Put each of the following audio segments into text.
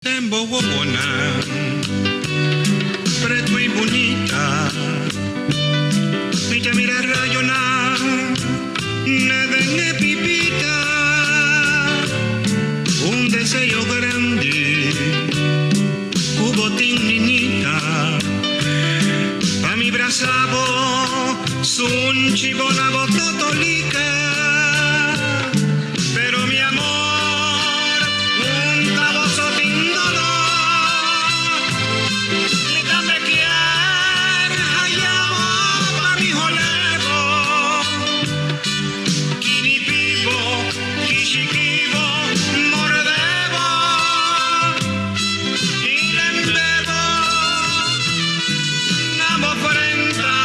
Den bo wowonan pretu i bunita Mi ta mira rayonan na den e pipita Un deseo grandi ku bo tin ninita Pa mi brasa bo sunchi bo na bo totolika Pero mi amor un ta boso tin dolor Mi tambe kier haya bo pa mi holebo Kini pibo, kishikibo, mordebo I lembebo na bo frenta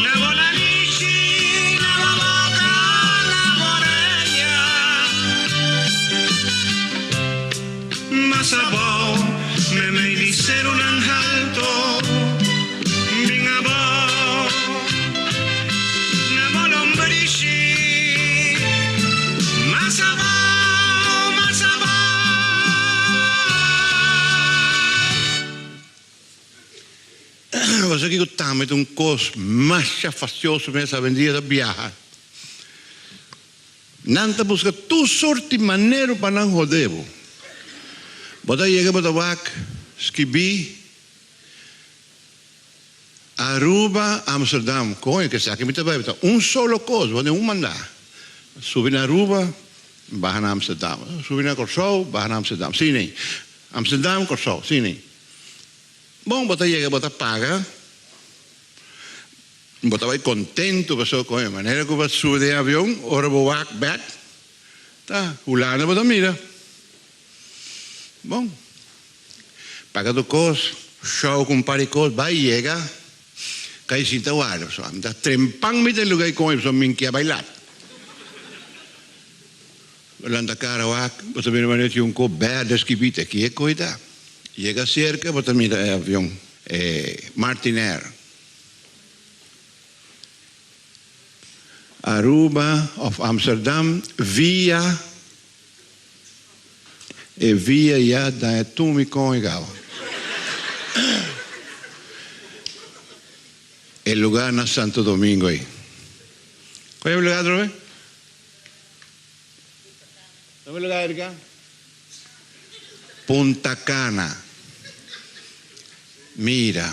Na bo nanishi, na bo boka, na bo oreya. Mas abou, meimei di serunan halto, bin abou, na bo lombrishi. Mas abou, mas abou. Pasobra kiko tambe ta un kos masha fastioso mes awendia ta biaha. Nan ta buska tur sort di manera pa nan hode bo. Bo ta yega bo ta wak skibí Aruba, Amsterdam. Koño ke esaki mi ta bai ta un solo kos, bo tin un mandá. Subi na Aruba, baha na Amsterdam. Subi na Kòrsou, baha na Amsterdam. Sí nei. Amsterdam, Kòrsou. Sí nei. Bon, bo ta yega, bo ta paga, bo ta bai kontentu pasobra ku e manera ku bo a subi den avion, ora bo wak bèk, ta Hulanda bo ta mira. Bon, paga tur kos, show ku un par di kos, bai yega, kai sinta warda pasobra ami ta trempan mi den lugá i koño pasobra mi kia bai lat. Bo lanta kara wak, bo ta mira manera tin un kop berde skibit aki e koi ta. Yega serka bo ta mira e avion, e Martinair. Aruba of Amsterdam via e via ya dan e tumi kon e gaba. E lugar na Santo Domingo ei. Kon e lugar atrobe? Dónde lugar, Erika? Punta Cana. Mira,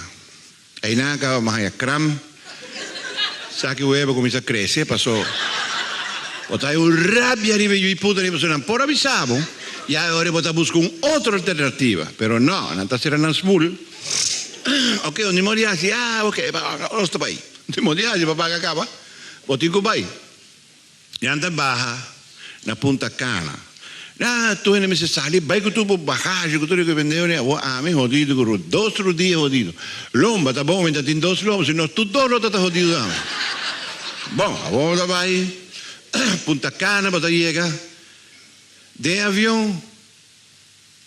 einan a caba mahaña kram. Sa ki webo cuminsa crece paso bo ta hay un rabia riba e yu y puta riba su nan por avisa bo ya e ora bo ta busca un otro alternativa pero no nan ta cera nan smoel ok un di modo di haci ah ok nos ta bay un di modo di haci pa paga caba bo tin cu bay. Nan ta baha na Punta Cana. Na tur hende mester sali bai ku tur bo bagashi ku tur loke bendeu ne. Awor ami hodido ku dos rudia hodido. Lomba ta bon mi ta tin dos lomba si no tur dos lo ta ta hodido tambe. Bon awor bo ta bai Punta Cana bo ta yega den avion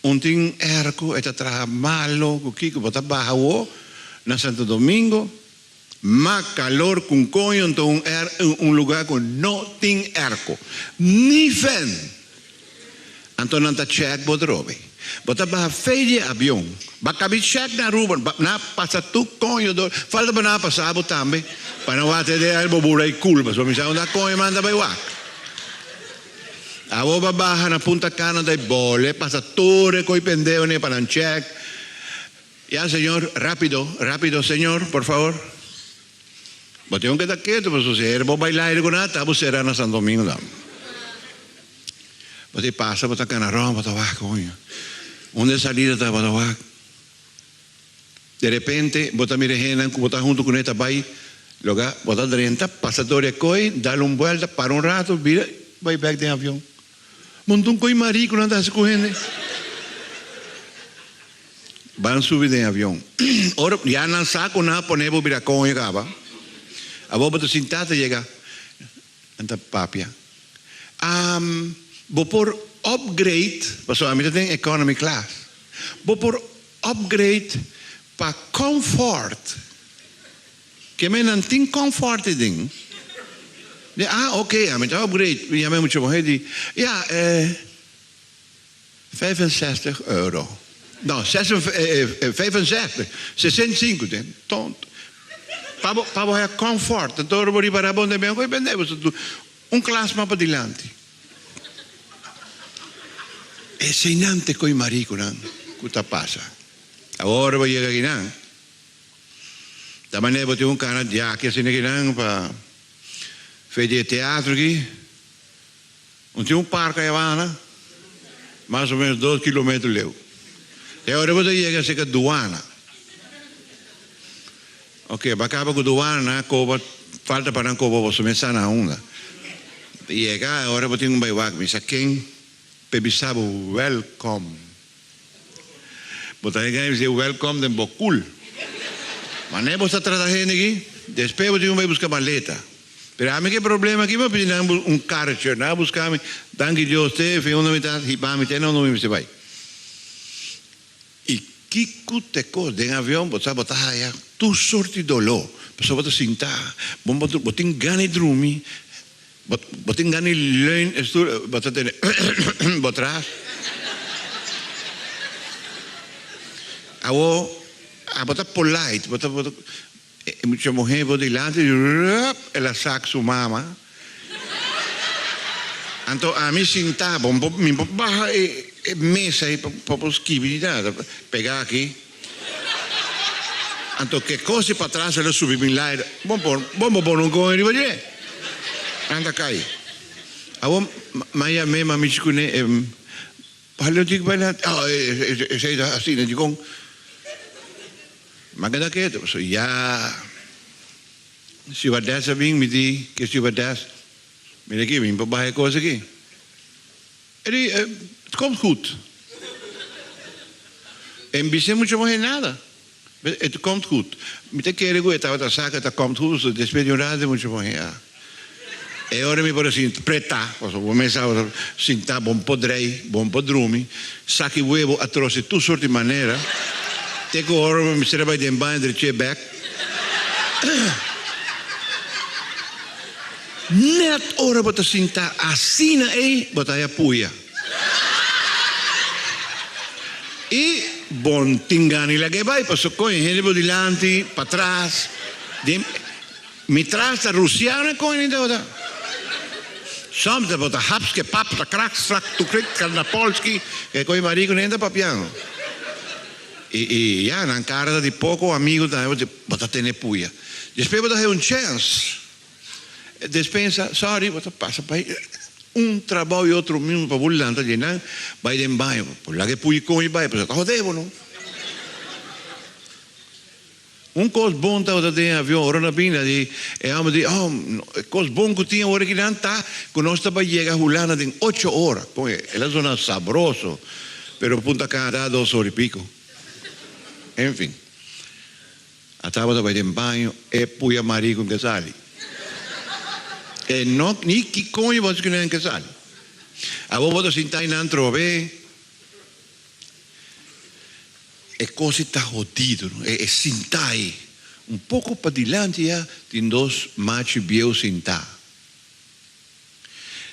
un tin airco e ta traha malo ku kiko bo ta baha awor na Santo Domingo. Ma calor cu un coño nto un air un lugar cu no tin airco ni fan anto nan ta check bo drobe bo ta baha fey di e avion ba cabi check na Aruba na pasa tur coño dor falta pa nan a pasa bo tambe pa nan wak te den bo bura y cul pasobra mi sa unda coño man ta bay wak abo ba baha na Punta Cana ta bole pasa tur e coy pendeo ne pa nan check. Ya señor, rapido, rapido señor, por favor. Bo tin un keda ketu pasobra si hende bo bai laire ku nan ta bo sera na Santo Domingo ta. Bo tin pasa bo ta kana rònt bo ta wak koño. Unda e salida ta bo ta wak. De repente bo ta mira e hendenan ku bo ta huntu kuné ta bai loga bo ta drenta pasa dor e koi dal un buelta para un rato bira bai bèk den avion. Monton koi mariku nan ta hasi ku hende. Ban subi den avion. Ora ya nan sa ku nan a pone bo bira koño kaba, abo bo ta sinta ta yega, nan ta papia. Am, bo por upgrade, pasobra ami ta den economy class, bo por upgrade pa comfort. Ke men nan tin comfort den. Di, ah, ok, ami ta upgrade. Mi yama e mucha muher di, ya, eh. 65 euro. No, 65, 65, den, tonto. Pa bo, pa bo haya comfort, anto ora bo riba bo den ben, bende bo un klas mas padilanti. Eseinan ta e koi marikunan ku ta pasa. Awor bo yega akinan, ta manera bo tin un kana diaki asina akinan pa fe di e teatro aki. Un tin un park ayabana, mas o menos dos kilometer leu. E ora bo ta yega cerca duana. Ok, bo a caba cu duana, nan a coba, falta pa nan coba boso mes sa na unda. Yega, e ora bo tin un bay wak, mi sa ken pe bisa bo welcome. Bo ta yega y bisa welcome den bo cul. Mane bo sa trata hende aki? Despues bo tin un bay busca maleta. Pero ami ke problema aki, bo pidi nan un karcher, nan a buska mi, danki Dios te fin unda mi ta, hiba mi te na unda mi mester bai. I kiko te kos den avion bo sa bo ta haya tur sort di doló, pasobra bo ta sinta, bo bo tin gana di drumi, bo bo tin gana di leun e stoel, bo ta tene bo tras. Awor abo ta polite, bo ta bo ta E mucha muhé bo dilanti di rrrp el a sak su mama. Anto ami sintá bo mi por baha e mesa ei pa por skibi ni nada pega aki. Anto ke kos di patras el a subi mi laira bo por bo por pone un koe riba dje. Nan ta kai. Awor m'a yam'é m'a mishi kuné e Hallo dik bai na oh esei ta asina dikon. M'a keda ketu pasobra ya stewardess a bin mi di ke stewardess mira aki mi por baha e kos aki. E di het komt goed. E bis'é mucho muhé nada. Het komt goed. Mi ta kere ku e tabata sa ku e ta komt goed pasobra despues di un rato e mucha muhé a E ora mi por a sinti pretá pasobra bo mes tabata sintá bon por drei, bon por drumi, saki webo a trosi tur sort di manera te ku ora mi mester a bai den baño dreché bèk. Nèt ora bo ta sintá asina ei bo ta haña puya. I bon tin gana di lag'é bai pasobra koño hende bo dilanti, patras, den mi tras ta rusiano e koño ni tabata. Soms tabata hapske papta krak strak tukrik karnapolski e koño mariku ni ta papiando. I i ya nan kara ta di poko amigu tambe bo ta tene puya. Despues bo ta haña un chèns. Despensa, sorry, bo ta pasa bai un trabou y otro mismo pa bo lanta dje nan bai den baño bo laga e puyi coño bai pasobra ta hode bo no. Un cos bon tabata den avion ora na bini di e homber di oh e cos bon cu tin awor aki nan ta cu nos ta bai yega Hulanda den ocho ora con el a zona sabroso pero Punta Cana ta dos ora y pico enfin. A tabata bai den baño e puya marico ke sali. E no ni ki coño bo haci cu nan ke sali. Abo bo ta sinta einan trobe. E cos ei ta hodido no. E sinta ei. Un poco padilanti ya tin dos machi bieu sinta.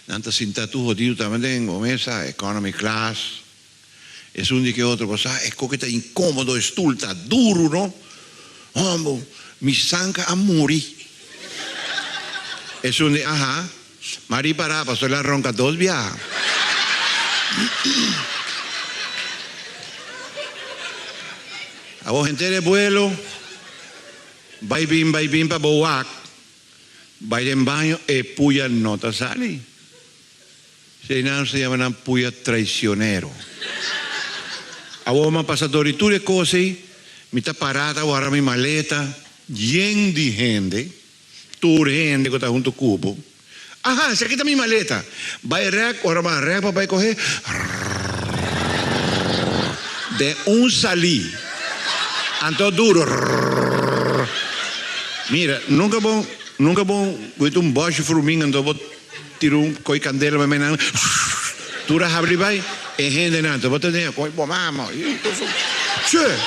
Nan ta sinta tur hodido tambe den bo mesa economy class. Esun di ke otro bo sa e koke ta inkomodo e stul ta duru no. Hombo mi sanka a muri. Esun di aha ma ripara pasobra el a ronka dos biaha. Awor henter e buelo bai bin bai bin pa bo wak bai den baño e puya no ta sali. Eseinan se yama nan puya traicionero. Awor mi a pasa dor di tur e cos ei, mi ta para ta wara mi maleta yen di hende, tur hende cu ta hunto cu bo. Aha, esaki ta mi maleta. Bai rek, ora mi a rek pa bai coge, rrrr, den un salí. Anto duro, rrrr. Mira, nunca bo, nunca bo wit un boshi fruminga anto bo. Tira un koi kandela pa menan tur a habri bai e hendenan ta bota den koi bo mama che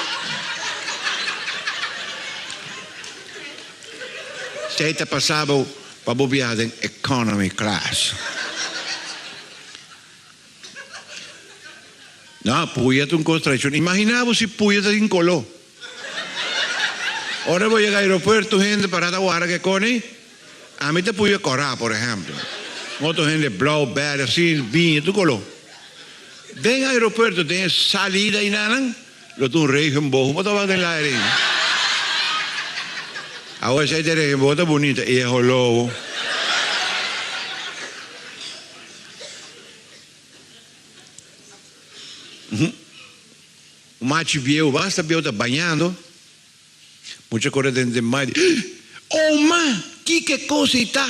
Esei ta pasa bo pa bo biaha den economy class. No, puya ta un kos tradishonal. Imaginá bo si puya ta tin koló. Ora bo yega aeropuerto hende pará ta wara ke koni. Ami ta puya kòrá, por ehèmpel. Otro hende blou, bèrdè, asin, biña, tur koló. Den aeropuerto, den e salida einanan, lo ta un regenboog. Bo ta wak den laire ei. Awor esei ta e regenboog ta bunita i e holó. Un machi bieu, basta bieu ta bañando. Mucha kore den den mai di, Oma, kiko e kos ei ta?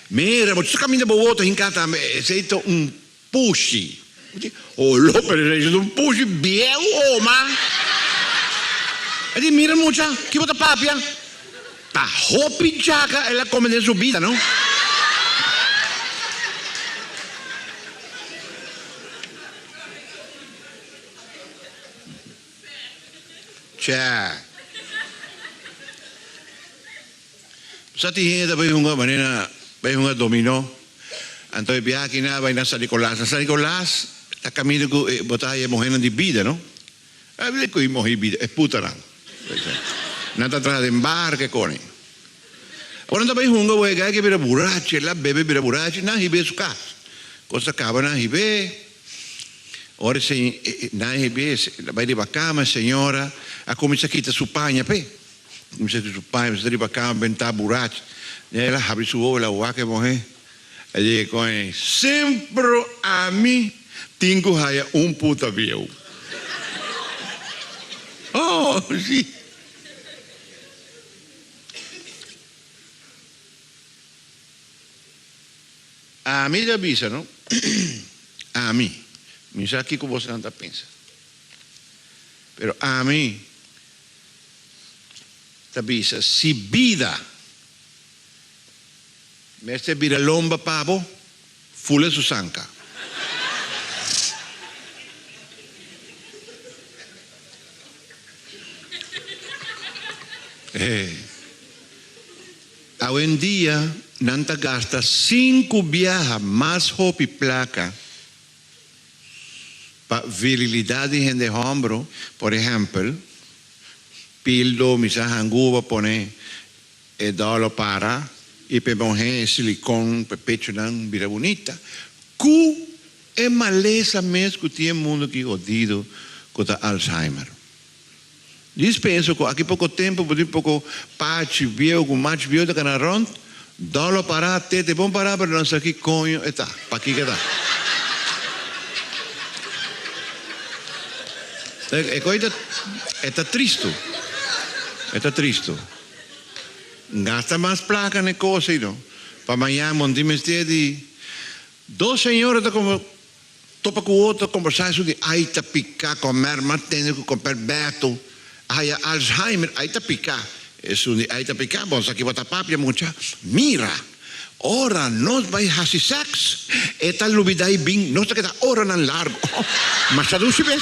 Mira, bo ta kaminda bo woto hinká tambe, esei ta un pushi. Mi di, Olo, pero esei ta un pushi bieu, oma. E di, Mira mucha, ki bo ta papia? Ta hopi djaka el a kome den su bida, no? Cha. Sa tin hende ta bai hunga manera bai hunga dominó. Anto e biaha aki nan a bai na San Nicolas. Na San Nicolas ta kaminda ku bo ta haya e muhénan di bida, no? A bira ku e muhé bida, e putanan. Nan ta traha den bar ke kone. Ora nan ta bai hunga wega e ke bira burachi, el a bebe bira burachi, nan hib'é su kas. Kos ta kaba nan hib'é. Ora e nan hib'é, el a bai riba kama, e señora a kuminsá kita su paña p'e. Kuminsá kita su paña, kuminsá riba kama bentá burachi. El a habri su wowo, el a wak e muhé. El di kon e, Sempro ami tin ku haya un puta bieu. Oh, si. Ami ta bisa no, ami, mi sa kiko bosonan ta pensa, pero ami ta bisa si bida mester bira lomba pa bo, fula su sanka. Awendia nan ta gasta sinku biaha mas hopi plaka pa virilidad di hende hòmbru, por ehèmpel, pildo, misa hanguba pone e dòlo para i p'e muhé e silikon p'e pechunan bira bunita, ku e malesa mes ku tin e mundu ki hodido ku ta Alzheimer. Dis pensa ku aki poko tempu bo tin poko pachi bieu ku machi bieu ta kana rònt, dòlo pará, tete bon pará pero nan sa ki koño e ta, pakiko e ta. E koe ta e ta tristu, e ta tristu. Gasta mas plaka na e kos ei no, pa mañan bo no tin mester di dos señora ta komo. Topa ku otro kombersá esun di ai ta piká komer ma tende ku komper Beto a haya Alzheimer ai ta piká esun di ai ta piká bon sa ki bo ta papia mucha mira ora nos bai hasi sèks e ta lubidá i bin nos ta keda oranan largu masha dushi bes.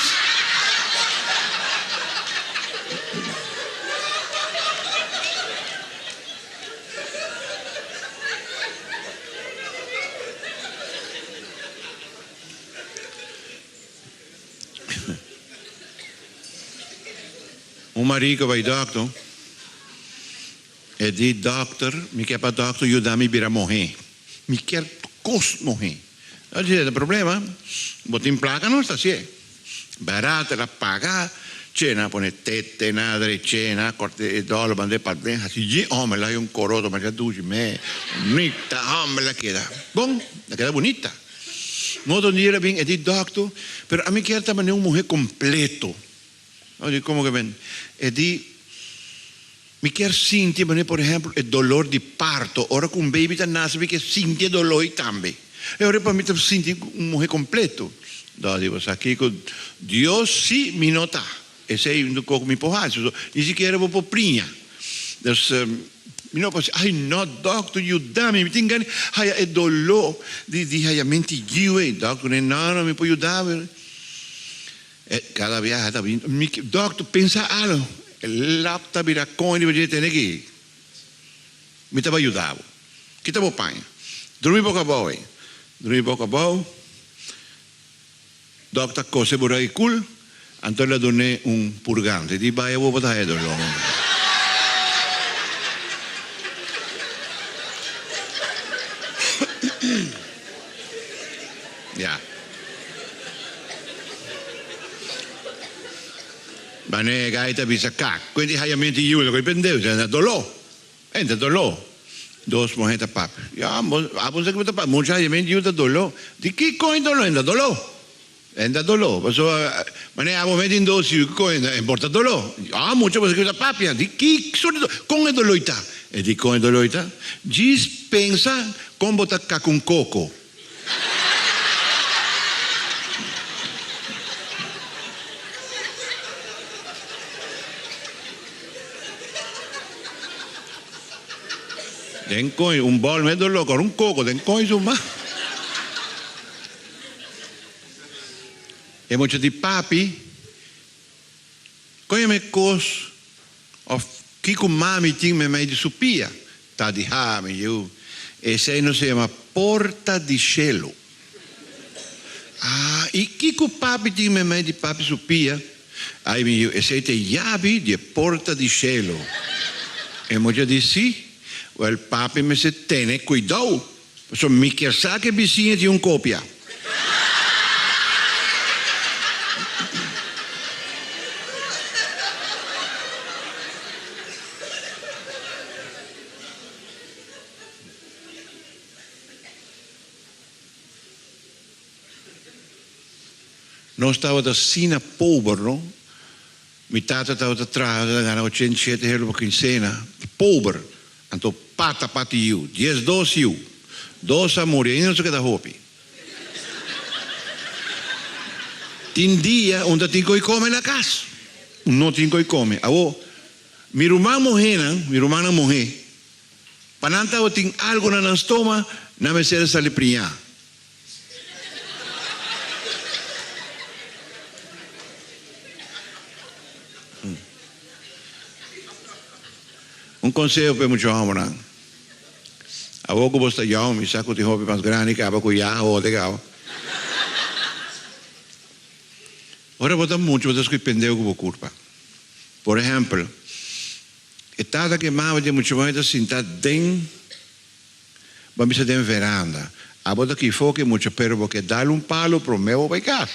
Un marico bai dokter, e di, Dokter, mi kier pa dokter yuda mi bira mohe. Mi kier kos mohe. El di, No problema, bo tin placa no? Sta si'e. Barata, el a paga, chena a pone tete na drechena, corta e dòler mand'e paden, haci yin homber, el a haci un coroto masha dushi me, bunita homber el a keda. Bon, el a keda bunita. Un otro dia el a bin, e di, Dokter, pero ami kier ta manera un muher completo. El di, Como que men? E di, Mi kier sinti manera por ehempel e dolor di parto, ora cu un baby ta nace mi kier sinti e dolor ei tambe. E ora pa mi ta sinti un muher completo. Dor di bo sa kico Dios si mi no ta. Esey un koco mi por haci, so ni sikiera bo por priña. Dus mi no por si ay no doctor yuda mi, mi tin gana haya e dolor di di haya menti yiu ey. Doctor ne no no mi por yuda bo. E cada biaha ta bin mi doctor pensa algo. E lap ta bira coño riba dje tene aki. Mi ta bai yuda bo. Kita bo paña. Drumi boca abou ey. Drumi boca abou. Dòkter kose bo rei kul, anto el a dun'é un purgante. Di bai awor bo ta haya doló. Ya. Manera e gai ta bisa kak, kuen di hayamento di yiu, lo koi pendeu, na doló. Enta doló. Dos muhé ta papia. Ya, abo sa ki bo ta papia. Mucha hayamento di yiu ta doló. Di kiko e doló? Enta doló. Enta doló. Pasobra manera abo mes tin dos yiu, kiko e por ta doló? Ya, mucha bo sa ki bo ta papia. Di ki sort di doló? Kon e doló i ta? E di kon e doló i ta? Djis pensa kon bo ta kaka un koko. Den coin un bol medio loco, un coco den coin su man. E mucha di papi, coño me cos of kico mami tin memey di su pia? Ta di ha, mi yu, esey no se yama porta di shelu. Ah, y kico papi tin memey di papi su pia? Ay, mi yu, esey ta e yabi di e porta di shelu. E mucha di si, wel papi mester tene cuidou, pasobra mi kier sa cu e bisiña tin un copia. Nos tabata asina pober, no? Mi tata tabata traha, tabata gana 87 euro pa kinsena. Pober. Anto pata pata yiu. 12 yiu. Dos a muri, ainda nos a keda hopi. Tin dia un ta tin koe kome na kas. Un no tin koe kome. Awo, mi ruman muhénan, mi rumannan muhé, pa nan tabatin algu na nan stoma, nan mester a sali priñá. Un konseho pa e mucha hòmbernan. Awor ku bo sta yòn, mi sa ku tin hopi mas grandi kaba ku ya hode kaba. Ora bo ta mucha bo ta skui pendeu ku bo kurpa. Por ehèmpel, e tata ku e mama di e mucha muhé ta sinta den, bo a bisa den veranda. Abo ta kifó ku e mucha pero bo ke dal un palo promé bo bai kas.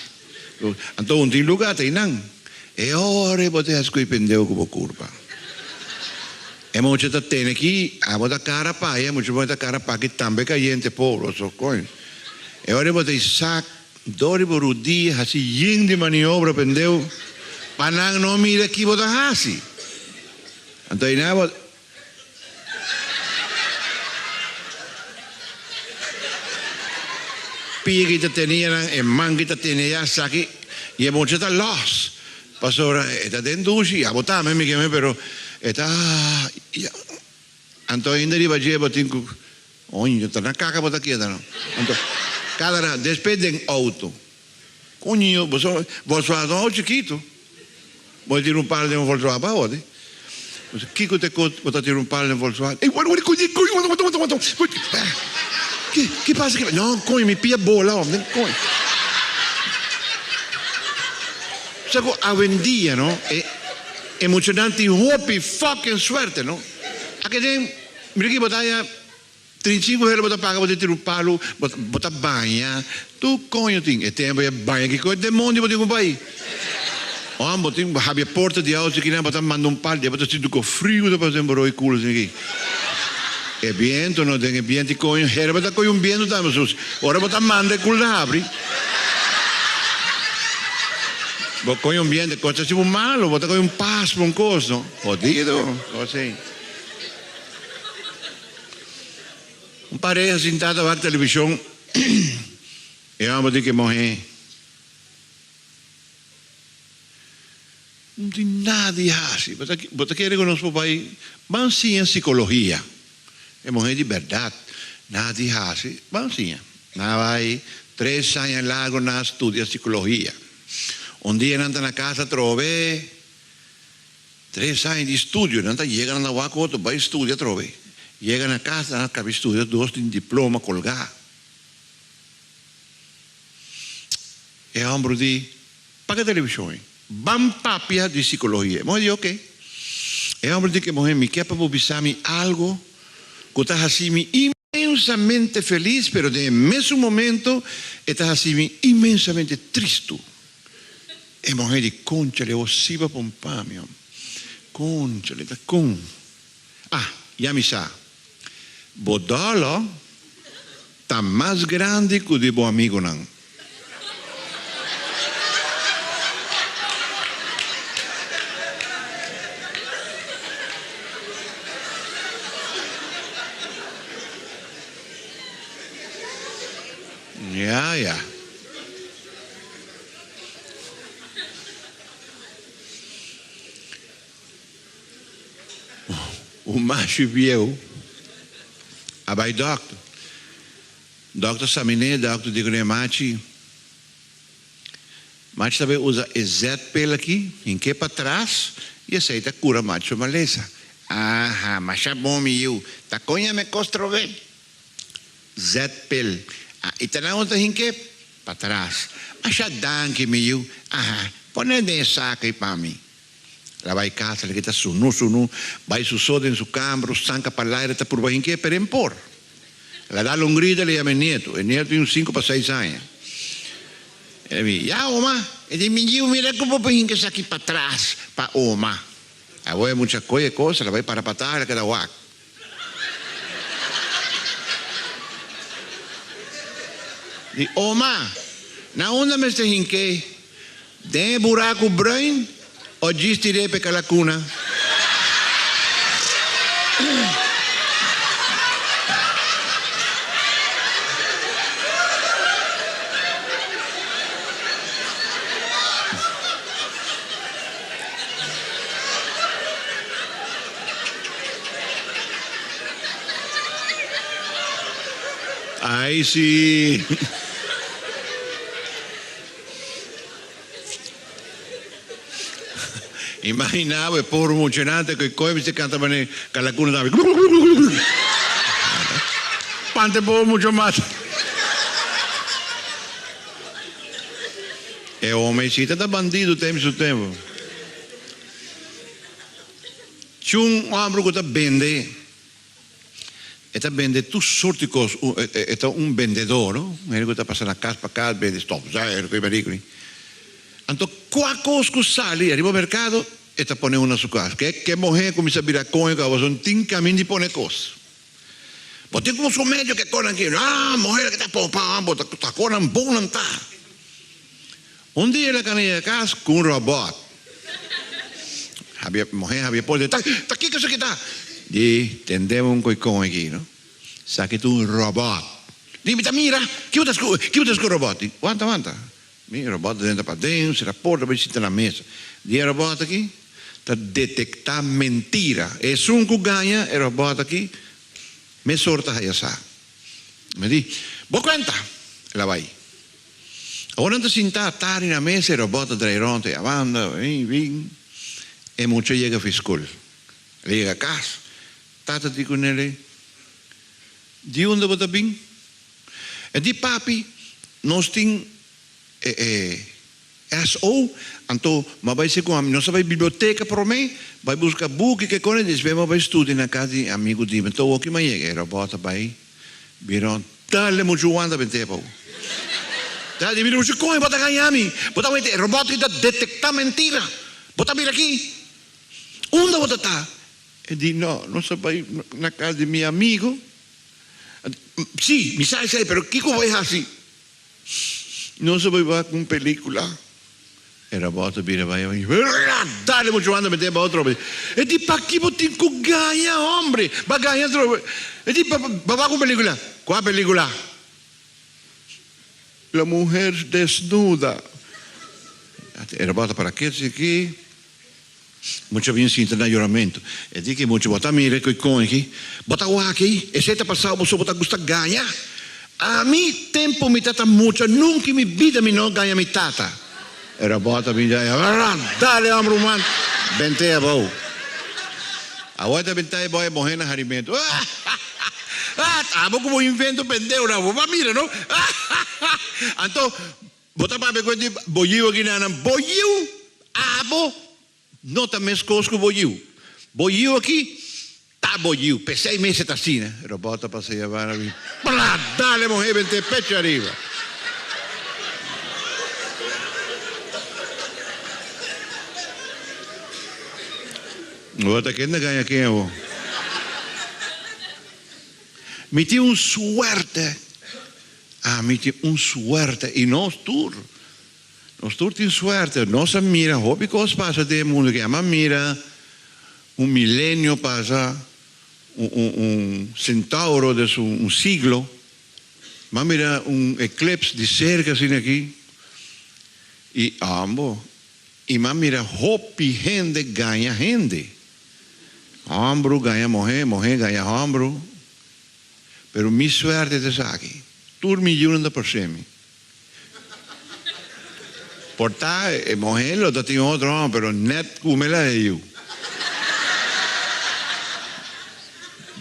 Anto un tin lugá ta einan. E ora bo ta hasi ku e pendeu ku bo kurpa. E mucha ta tene ki abo ta kara pa e mucha bo ta kara pa ki tambe kayente pobre so koño. E ora bo ta sak dor di bo rudia hasi yin di maniobra pendeu pa nan no mira ki bo ta hasi. Anto einan bo. Pia ki ta tene nan, e man ki ta tene ya saki y e mucha ta los. Pasobra e ta den dushi, abo tambe mi keme pero e ta ya. Anto ainda riba dje bo tin ku oño ta na kaka bo ta keda no. Anto kada ra despues den auto. Coño boso Volkswagen ta un auto chikito. Bo tira un palo den un Volkswagen pa hode. Kiko ta e kos bo ta tira un palo den Volkswagen? Ey wanta wanta coño coño wanta wanta wanta wanta. Ki ki pasa ki no coño mi pia bola hom den coño. Sa ku awendia no e e muchanan tin hopi fucking suerte no. Aki den mira ki bo ta haya 35 euro bo ta paga bo ta tira un palo bo ta baña tur coño tin e tempo ya baña kiko e demonio bo tin ku bai ora bo tin habri e porta di auto kinan bo ta manda un palo bo ta sinti ku frio ta pasa den bo roi culo asina aki e biento no den e biento di coño hera bo ta coge un biento tambe sus ora bo ta manda e culo ta habri bo coge un biento e cos ta haci bo malo bo ta coge un pasmo un cos no jodido cos así. Un pareha sintá ta wak televishon. E hòmber di ke muhé no tin nada di hasi. Bo ta kere ku nos por bai ban siña sikologia. E muhé di bèrdat nada di hasi, ban siña. Nan a bai tres aña largu nan a studia sikologia. Un dia nan ta na kas atrobe. Tres aña di studio, nan ta yega nan ta wak otro bai studia atrobe. Yega na kas nan a kabi studia dos tin diploma kolgá. E hòmber di, Paga televishon ei. Ban papia di sikologia. E muhé di, Oke. E hòmber di ku e muhé, Mi ke pa bo bisa mi algu ku ta hasi mi inmensamente felis, pero den e mesun momento e ta hasi mi inmensamente tristu. E muhé di, Konchale, bo siba pa un pa mi, hòmber. Konchale, ta kon? Ah, ya mi sa. Bo dòlò ta mas grandi ku di bo amigunan. Ya, ya. Un machu bieu a bai dòkter. Dòkter saminé, dòkter di kuné, Machi, machi ta bai usa e zetpil aki, hink'é patras i esei ta kura machi su malesa. Aha, masha bon mi yu, ta kon yama e kos trove? Zetpil. Ah, i ta nan unda ta hink'é? Patras. Masha danki mi yu. Aha, pon'é den e sako ei pa mi. El a bai casa, el a kita sunu sunu, bai su so den su cambro, sanca pa laire ta purba hinke, pero en por. El a dal un grito, el a yama e nieto, e nieto tin un cinco pa seis aña. El a bi, Ya oma, e di, mi yiu mira cu bo por hinke esaki patras pa oma. Awor e mucha coy e cos, el a bai para patras, el a keda wak. Di oma, na unda mester hink'é? Den e buraku bruin o djis tir'é p'e kalakuna? Ay si. Imagina bo e pobre muchanan ta koe koe mester kanta manera kalakuna ta habi glugluglugluglu. Panta e pobre mucha mata. E homecita ta bandido tem su tempo. Tin un homber cu ta bende, e ta bende tur soort di cos, e ta un bendedor, no? Un hende cu ta pasa na cas pa cas bende stofzuiger, cu marico. Anto cua cos cu sali ariba mercado, e ta pone un na su cas. Ke ke muher cuminsa bira coño cu awason tin camin di pone cos. Bo tin cu su medio ke conan aki, ah, muher ke ta popa, bo ta conan bon nan ta. Un dia el a cana yega cas cu un robot. Habia, muher habia por di, Ta, ta kico esaki ta? Di, tendemo un coicon aki, no? Esaki ta un robot. Di, mi ta mira, kico ta scu, kico ta scu robot? Di, wanta, wanta. Mi robot ta drenta paden, cera porta, bay sinta na mesa. Di e robot aki ta detecta mentira. Esun cu gaña e robot aki, mesora ta haya sa. Mi di, Bo cuenta! El a bay. Awor nan ta sintá tardi na mesa, e robot ta drai rond ei abanda, bin, bin. E mucha yega fi skol. El a yega kas. Tata di ku nel, Di unda bo ta bin? E di, Papi, nos tin e e SO, anto m'a bai si ku ami. Nos a bai biblioteka promé, bai buska buki ke kos, despues m'a bai studia na kas di amigu di mi. Anto awoki m'a yega, e robot a bai. Bira dale muchu wanta bent'é pa bo. Dale bira muchu koño bo ta gaña mi. Bo ta wete robot ki ta detektá mentira. Bo ta bira aki. Unda bo ta ta? E di no, nos a bai na kas di mi amigo. Si, mi sa esei, pero kiko bo bai hasi? Nos a bai wak un pelicula. E robot a bira bai bai. Dale mucho anda mete ba otro. E di paki bo tin cu gaña hombre. Ba gaña otro. E di ba wak un pelicula. Cua pelicula? La mujer desnuda. E robot a para ketu aki. Mucha bin sinta na yoramentu. E di ki mucha, Bo ta mira ku e kon aki? Bo ta wak ei? Esei ta pasau boso bo ta gusta gaña? Ami, tempu mi tata mucha, nunka mi bida mi no gaña mi tata. E robot a bin djai, Dale hombre ruman, bent'é abou. Awor e ta bentá e bou e muhé na harimentu. Abo ku bo invento pendeu na bo, bo a mira no? Anto. Bo ta papia ku di bo yiu aki nan, bo yiu, abo no ta meskos ku bo yiu. Bo yiu aki ta bo yiu, p'esei mester ta asina. Robot ta pasa yabana bin, pla, dale muhé bent'é pecho ariba. Bo ta kende gaña ken awor? Mi tin un suerte. Ami tin un suerte y nos tur, nos tur tin suerte. Nos a mira hopi cos pasa den e mundo aki. Ami a mira un milenio pasa, un un un centauro des un un siglo. Mi a mira un eclipse di cerca asina aki y ambo y mi a mira hopi hende gaña hende. Hombru gaña mohe, mohe gaña hombru. Pero mi suerte ta esaki, tur mi yunan ta parse mi. Por ta e mohe lo ta tin otro homber, pero net cu mi la e yu.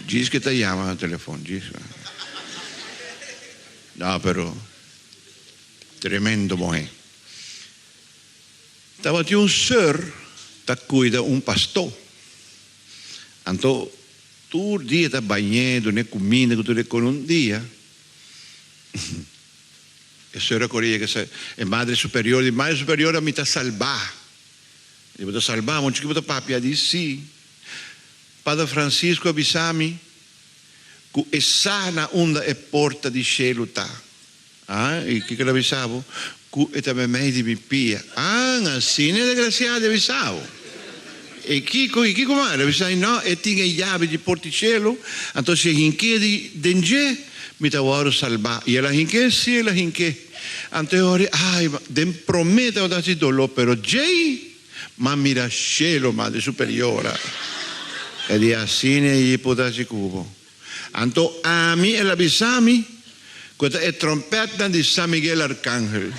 Djis ke ta yama na telefon, djis. No, pero tremendo mohe. Tabatin un seur ta cuida un pasto. Anto Tur dia ta bañ'é, dun'é kuminda ku tur e kon. Un dia e sra kore yega sa e madre superior di, Madre superiora mi ta salbá. Di bo ta salbá? Mon chiki bo ta papia? Di si. Pader Francisco a bisa mi ku e sa na unda e porta di shelu ta. Ah, i kiko el a bisa bo? Ku e ta meimei di mi pia. Ah, asina e desgrasiado a bisa bo. I kiko, i kiko mas? El a bisa, No, e tin e yabi di porta di shelu, anto si e hink'é di den dje, mi ta wòrdu salbá. I el a hink'é? Sí, el a hink'é. Anto e ora, ai, den promé tabata hasi doló, pero djei, m'a mira shelu, Madre Superiora. E di, Asina e yi por hasi ku bo. Anto ami el a bisa mi ku ta e trompètnan di San Miguel Arcángel.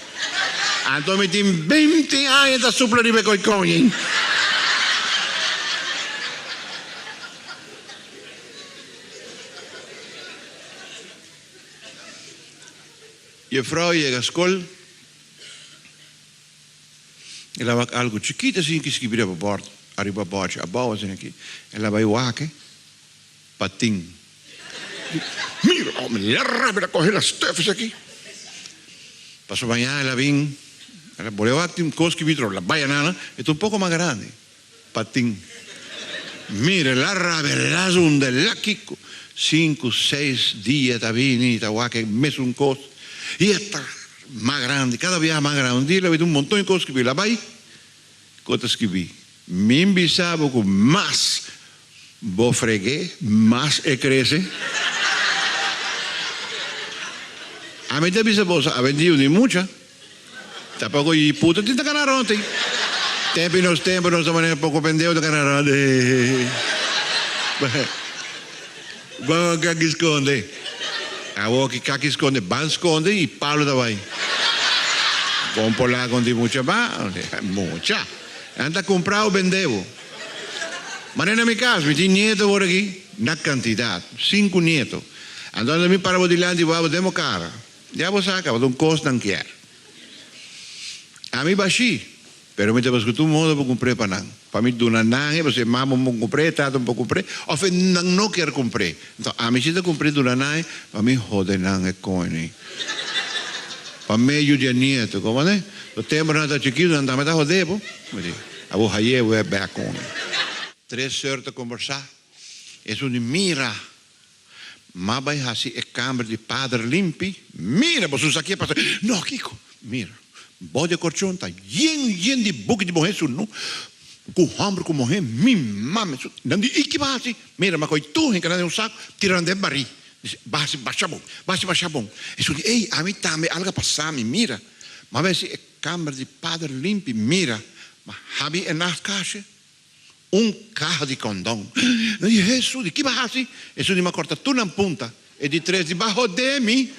Anto mi tin beinti aña ta supla riba e koikoñi. Jefrou yega skol, el a wak algu chikito asin ki skibi riba bòrt, ariba bòchi, abou asin aki. El a bai wak e. Patin. Mira oh mi rabia ta coge las stufes aki. Paso mañana el a bin, el a bolbe wak tin cos ki bitro la baya nana, e ta un poco mas grandi. Patin. Mira el a rabia las unda el a kico. Cinco, seis dia ta bini y ta wak e mesun cos y e ta mas grandi, cada biaha mas grandi. Un dia el a bini un monton di cos ki la bay, cu ta skibi. Mi bisa bo cu mas Bo freg'é, mas e krese. Ami ta bisa boso, awendia ni mucha. Tampoko i puta tin ta kana rònt ei. Tempu i nos tempu nos ta manera poko pendeu ta kana rònt ei. Bo kaki skonde. Awor ki kaki skonde, ban skonde i Pablo ta bai. Bon por laga un di mucha ba, mucha. Nan ta kumpra o bende bo. Manera na mi cas, mi tin nieto awor aki, na cantidad, cinco nieto. Anto anda mi para bo dilanti bo abo den bo cara. Ya bo sa caba, ta un cos nan kier. Ami bashi, pero mi ta busca tur modo pa cumpr'e pa nan. Pa mi duna nan e, pasobra e mama no por cumpr'e, e tata no por cumpr'e, of e nan no kier cumpr'e. Anto ami si ta cumpr'e duna nan e, pa mi hode nan e coño. Pa medio di e nieto, como ne? Lo tempo nan ta chikito, nan tambe ta hode bo. Abo haye bo e bek con. Tres seur ta combersa. Esun di mira, m'a bay haci e camber di pader limpi. Mira, bo su sa ki a pasa. No, kico? Mira, bo di e corchon ta yen yen di buki di mohe su no. Cu homber cu mohe, mi mame. Nan di, y ki bo a haci? Mira, m'a coy tur hinca nan den un saco, tira nan den bari. Dice, Basi basha bon, basi basha bon. Esun di, Ey, ami tambe algo a pasa mi, mira. M'a bay haci e Kamber di pader limpi, mira, ma habi e nachtkastje un kaha di kondon. Nan di, Hesus, di ki bo a hasi? Hesus di, M'a korta tur nan punta. E di tres di, Ba hode mi.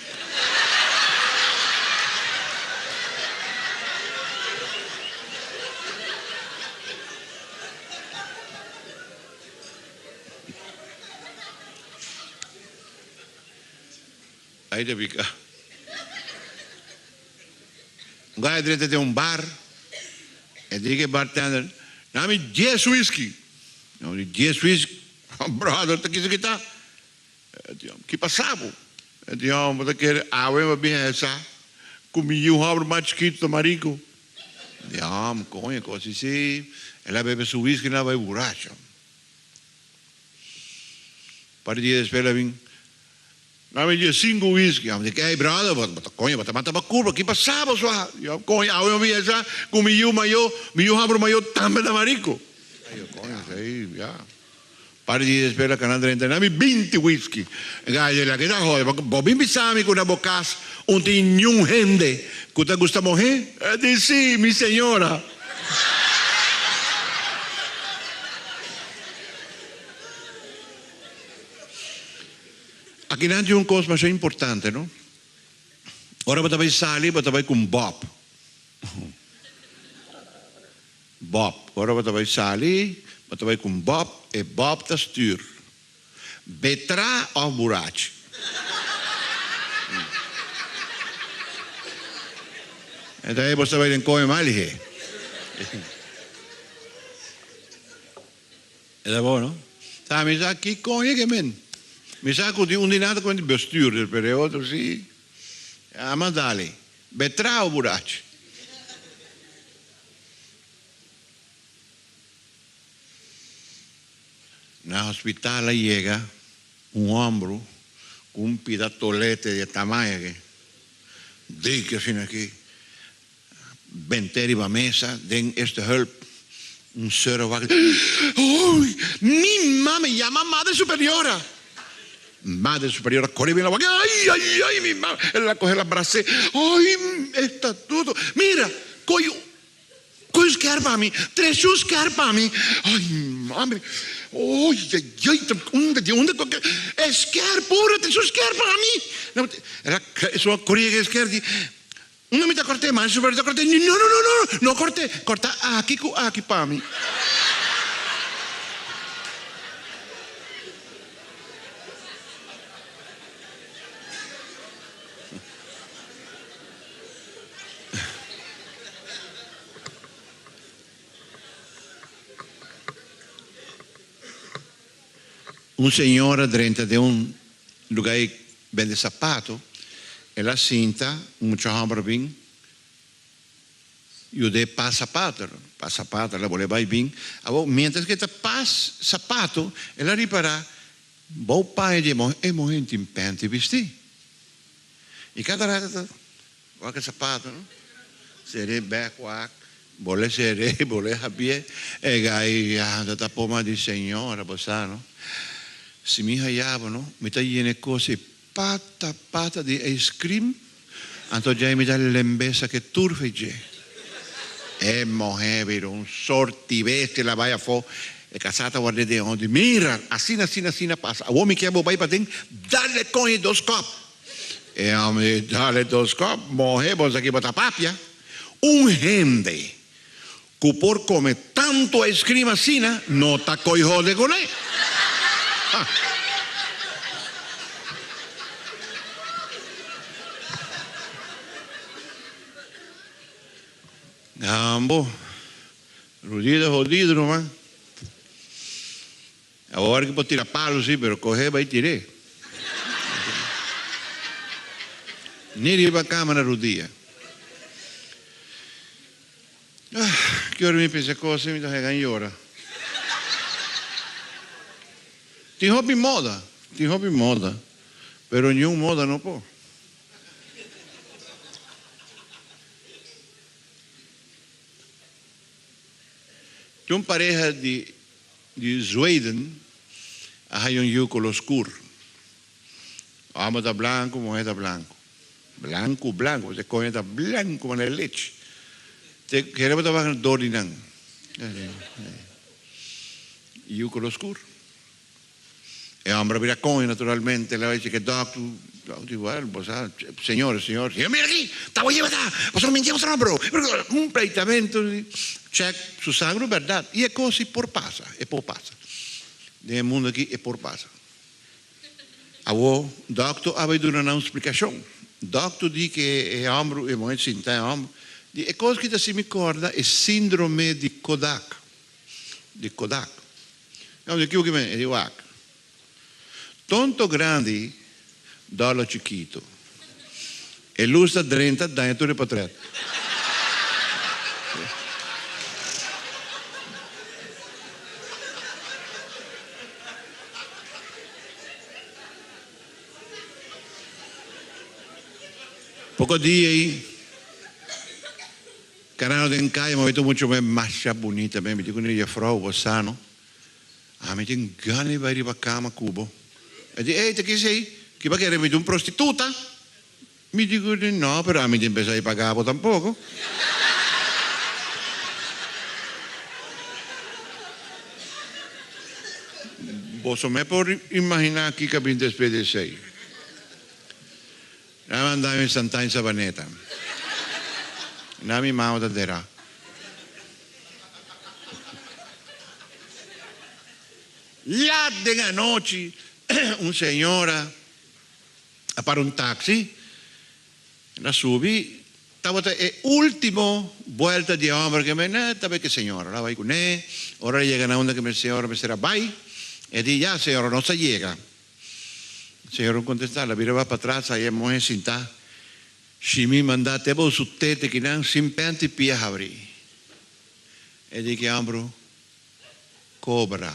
Ai ta bika. Un gaya drenta den un bar, e di ku e bartender, Dami dies whisky. No di dies whisky, brother, ta kisa ki ta? E di, Ki pasa bo? E di, Bo ta kere awe bo bin hesa ku mi yiu hòmber mas chikitu ta mariku? E di, Koño, kos así. El a bebe su whisky, el a bai buracho. Par di dia despues el a bin, Dame diesinku whisky. Ami di, Ey brother, bo ta koño, bo ta mata bo kurpa, ki pasa bo swa? Yo, koño, awe mi a bisa ku mi yu mayo, mi yu hòmber mayo tambe ta mariku. Yo, koño, esei, ya. Par di dia despues el a kana drenta, dame 20 whisky. E gay di, Laga e ta hòde, bo bin bisa mi ku na bo kas un tin niun hende ku ta gusta mohé? El di, Si, mi señora. Akinan tin un kos masha importante, no? Ora bo ta bai sali, bo ta bai ku un bòb. Bòb. Ora bo ta bai sali, bo ta bai ku un bòb, e bòb ta stür. Betra òf burachi. Enton bo ta bai den koe mal lihé. E ta bon, no? Sa mi sa ki koño ke men. Mi sa ku tin un di nan ta koño di bestuurder, pero e otro si. Ama dale. Be trao burachi. Na hospital a yega un hombro ku un pida tolete di e tamaño aki. Dik asina aki. Bent'é riba mesa den eerste hulp. Un seur a wak, Oy! Mi mama yama Madre Superiora! Madre Superiora kore bin la wak, Ay, ay, ay, mi mama! El a kohe, el a bras'é, Oy, estatuto! Mira, koy, koy un skèr pa mi, trese un skèr pa mi! Ay, mame! Oy, ay, ay, unda, di unda koke e skèr, pura, trese un skèr pa mi! El a, esun a kore e skèr di. Unda mi ta corté? Maestro Roberto ta corté. No, no, no, no, no corté. Corta aki cu aki pa mi. Un señora drenta den un lugar y bende zapato, el a sinta, un mucha homber a bin yud'é pas zapato, pas zapato, el a bol'é bay bin, awor mientras cu e ta pas zapato, el a ripara bou paña di e muher, e muher tin penti bisti, y cada rato ta Wak e sapato no. Ser'é bek wak, bol'é ser'é, bol'é habié. E gai ya ta poma di señora, bo sa no. Si mi haya bo no, mi ta yena e kos ei pata pata di ijskrim, anto djei mi ta lemb'é sa ke tur fe dje. E mohé bira un sorti bestia, el a bai afó, e kasá ta ward'é den ondi, mira, asina asina asina pasa, awor mi ke bo bai paden, dale koño dos kòp. E hòmber di dale dos kòp, Mohe, bo sa ki bo ta papia? Un hende ku por kome tantu ijskrim asina no ta koi hode kuné. Ha! Gambo, Rudy ta hodido ruman. Awor ki bo tira palu si, pero kohe bai tir'é. Ni riba kama na rudia. Ah, ki ora mi pensa kos mi ta hega yora. Tin hopi moda, tin hopi moda, pero niun moda no por. Tin un pareha di di Zweden a haya un yu color scur. Homber ta blanco, muher ta blanco. Blanco, blanco, pasobra e coño ta blanco manera lechi. Te kere bo ta wak na dor di nan. Yu color scur. E homber a bira coño naturalmente, el a bay cheke dokter, dokter di well, bo sa, señor, señor, señor, mira aki, ta bo yeba ta, pasobra mi tin otro bro. Un pleitamento, check su sangre, berdad, y e cos si por pasa, e por pasa. Den e mundo aki e por pasa. Awor, dokter a bay duna nan un splicacion. Dokter di ke e homber, e muher sinta e homber. Di e kos ki ta hasi mi kòrda e síndrome di Kodak. Di Kodak. Mi di kiko ki men? E di wak. Tonto grandi, dòlò chikitu. E lus ta drenta daña tur e potrèt. Poko dia ei, Canano den kaya, mi a mucho me masha bunita me. Mi di ku ne, Jefrou, bo sa no? Ami tin gana di bai riba kama ku bo. E di, Ey, ta kisei? Ki bo a kere mi di un prostituta? Mi di ku ne, No, pero ami tin pensa di paga bo tampoko. Boso me por imaginá kiko a bin despues di esei. Nan a manda mi Santana i Sabaneta. Nan mi mama ta derá. Lat den anochi un señora a para un taxi, el a subi, tabata e ultimo buelta di e homber ke men ta bai ke señora, el a bai kuné, ora el a yega na unda ke men señora mester a bai, e di ya señora nos a yega. Señor contesta, la bira ba patras, haya e mohe sintá. Shimi manda te bo su tete kinan sin penti pia habri. E di ki hombru, Cobra.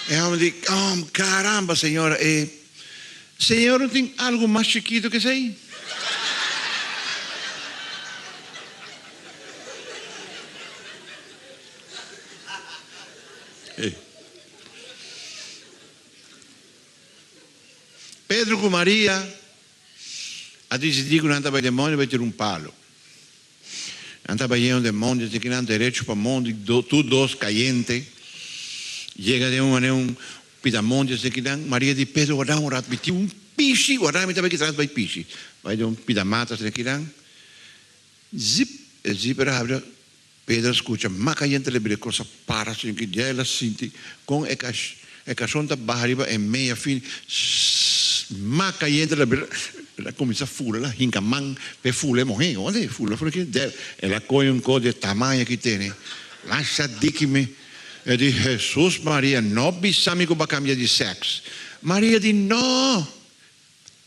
E homber di, Oh, caramba, señora, e señor no tin algo mas chikito ke esei? Pedro ku Maria a disidí ku nan ta bai den mondi bai tira un palu. Nan ta bai yendo den mondi, asina ki nan derecho pa mondi, tur dos kayente. Yega den un manera un pida mondi, asina ki nan Maria di Pedro, Warda un rat, mi tin un pishi, warda mi ta bai kitras bai pishi. Bai den un pida mata, asina ki nan zip, e zipper a habri. Pedro a scucha mas cayente le bira e cosa para sin ki dia el a sinti con e e cashon ta baha riba e meya fin sss mas cayente la bira el a cuminsa fula el a hinca man p'e fula e mohe oye fula fula ki dia el a coge un cos di e tamaño ki tene lasha diki mi e di Jesus Maria no bisa mi cu bo a cambia di sex Maria di no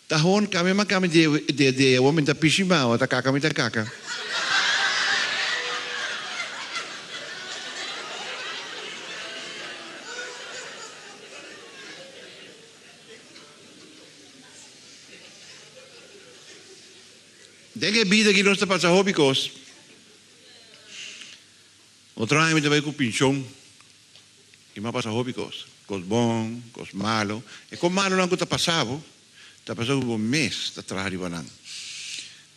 ta hon cambia ma cambia di di awor mi ta pishi ma awor ta caca mi ta caca. Den e bida aki nos ta pasa hopi kos. Otro aña mi ta bai ku pinshon i mi a pasa hopi kos, kos bon, kos malo. E kos malonan ku ta pasa bo, ta pasa ku bo mes ta traha riba nan.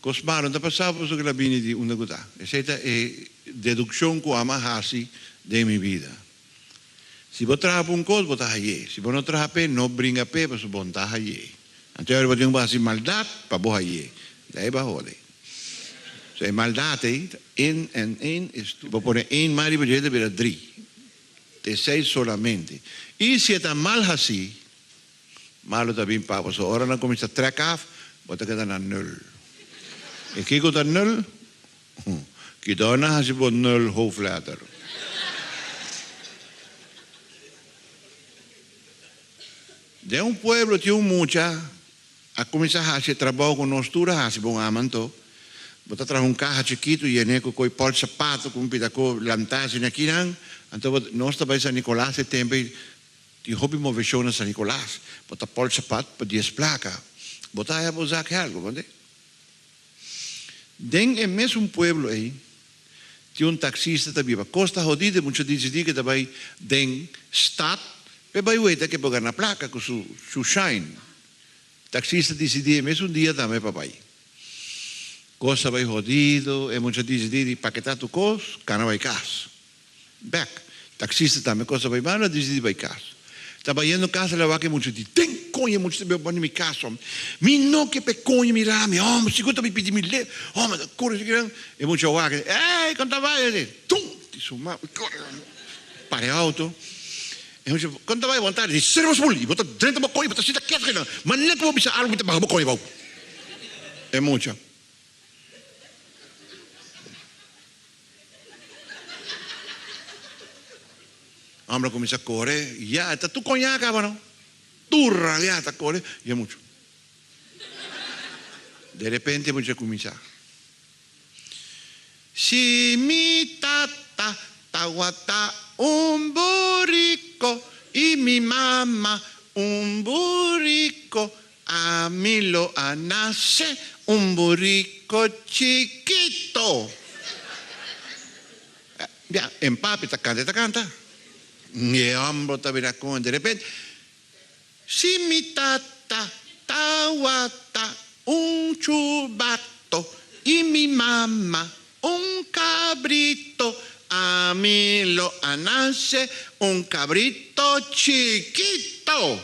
Kos malo no ta pasa bo pasobra ku el a bini di unda ku ta. Esei ta e dedukshon ku amo a hasi den mi bida. Si bo traha pa un kos, bo ta hay'é. Si bo no traha p'e, no bringa p'e, pasobra bo no ta hay'é. Anto ora bo tin ku hasi maldat pa bo hay'é. Di ei bo a hode. So e maldat ei ta een en een is twee. Bo pone een mas riba dje ta bira drie. Ta esei solamente. I si e ta mal hasí, malo ta bin pa bo. So ora nan kuminsá trèk af, bo ta keda na nul. I kiko ta nul? Kidó nan hasi bo nul hoofdletter. Den un pueblo tin un mucha a kuminsá hasi e trabou ku nos tur a hasi bon ama anto. Bo ta traha un kaha chikitu yené ku koi pòl sapato ku un pida ko lantá asina akinan. Anto bo nos ta bai San Nicolas e tempu ei tin hopi moveshon na San Nicolas. Bo ta pòl sapat pa dies plaka. Bo ta haya bo zak algu, bo ntende? Den e mesun pueblo ei tin un taksista ta biba. Kos ta hodido e mucha disidí ke ta bai den stat p'e bai weta ke por gana plaka ku su su shine. Taksista disidí e mesun dia tambe pa bai. Kos ta bai hodido, e mucha disidí di paketá tur kos, kana bai kas. Bek. Taxista tambe cosa ta bai malo a dicidi bai cas. Ta bayendo cas el a wak e mucha di den coño e mucha ta bebe banda mi cas hom. Mi no ke pe coño mira mi hom sigur ta mi pidi mi le hom ta cori si kinan e mucha wak e ey con ta bai e tum di su mama para e auto e mucha con ta bai bon tardi di sera bo spul y bo ta drenta bo coño bo ta sinta keto kinan ma nek bo bisa algo mi ta baha bo coño abao e mucha. Homber a cuminsa core, ya, e ta tur coña caba no. Tur ralia ta core, y e mucha. De repente e mucha cuminsa. Si mi tata tawata un burico y mi mama un burico, ami lo a nace un burico chikito. Ya, en papi ta canta, e ta canta. Y e homber ta bira con, de repente, Si mi tata tawata un chubato y mi mama un cabrito, ami lo a nace un cabrito chikito.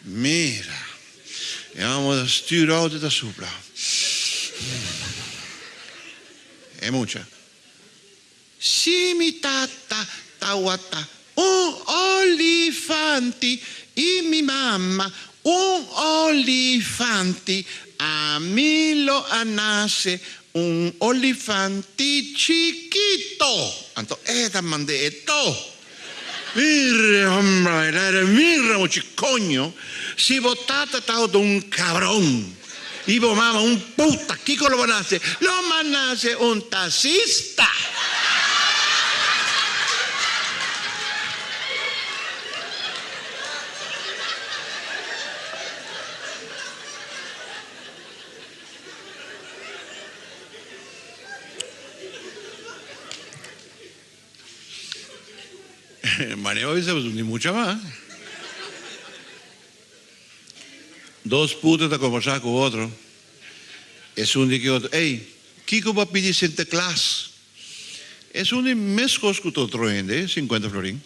Mira, e homber ta stuur auto ta supla. E mucha. Si mi tata tawata un olifanti i mi mama un olifanti, ami lo a nase un olifanti chikito. Anto e ta mand'é e to. Mira, hombre, mira mochi coño, si bo tata tawata un cabron i bo mama un puta, kico lo bo nace? Lo ma nace un taxista! Maneho a bisa ni mucha mas. Dos puta ta kombersá ku otro. Esun di ki otro, Ey, kiko bo a pidi Sinterklaas? Esun di, Meskos ku tur otro hende, sinkuenta florin.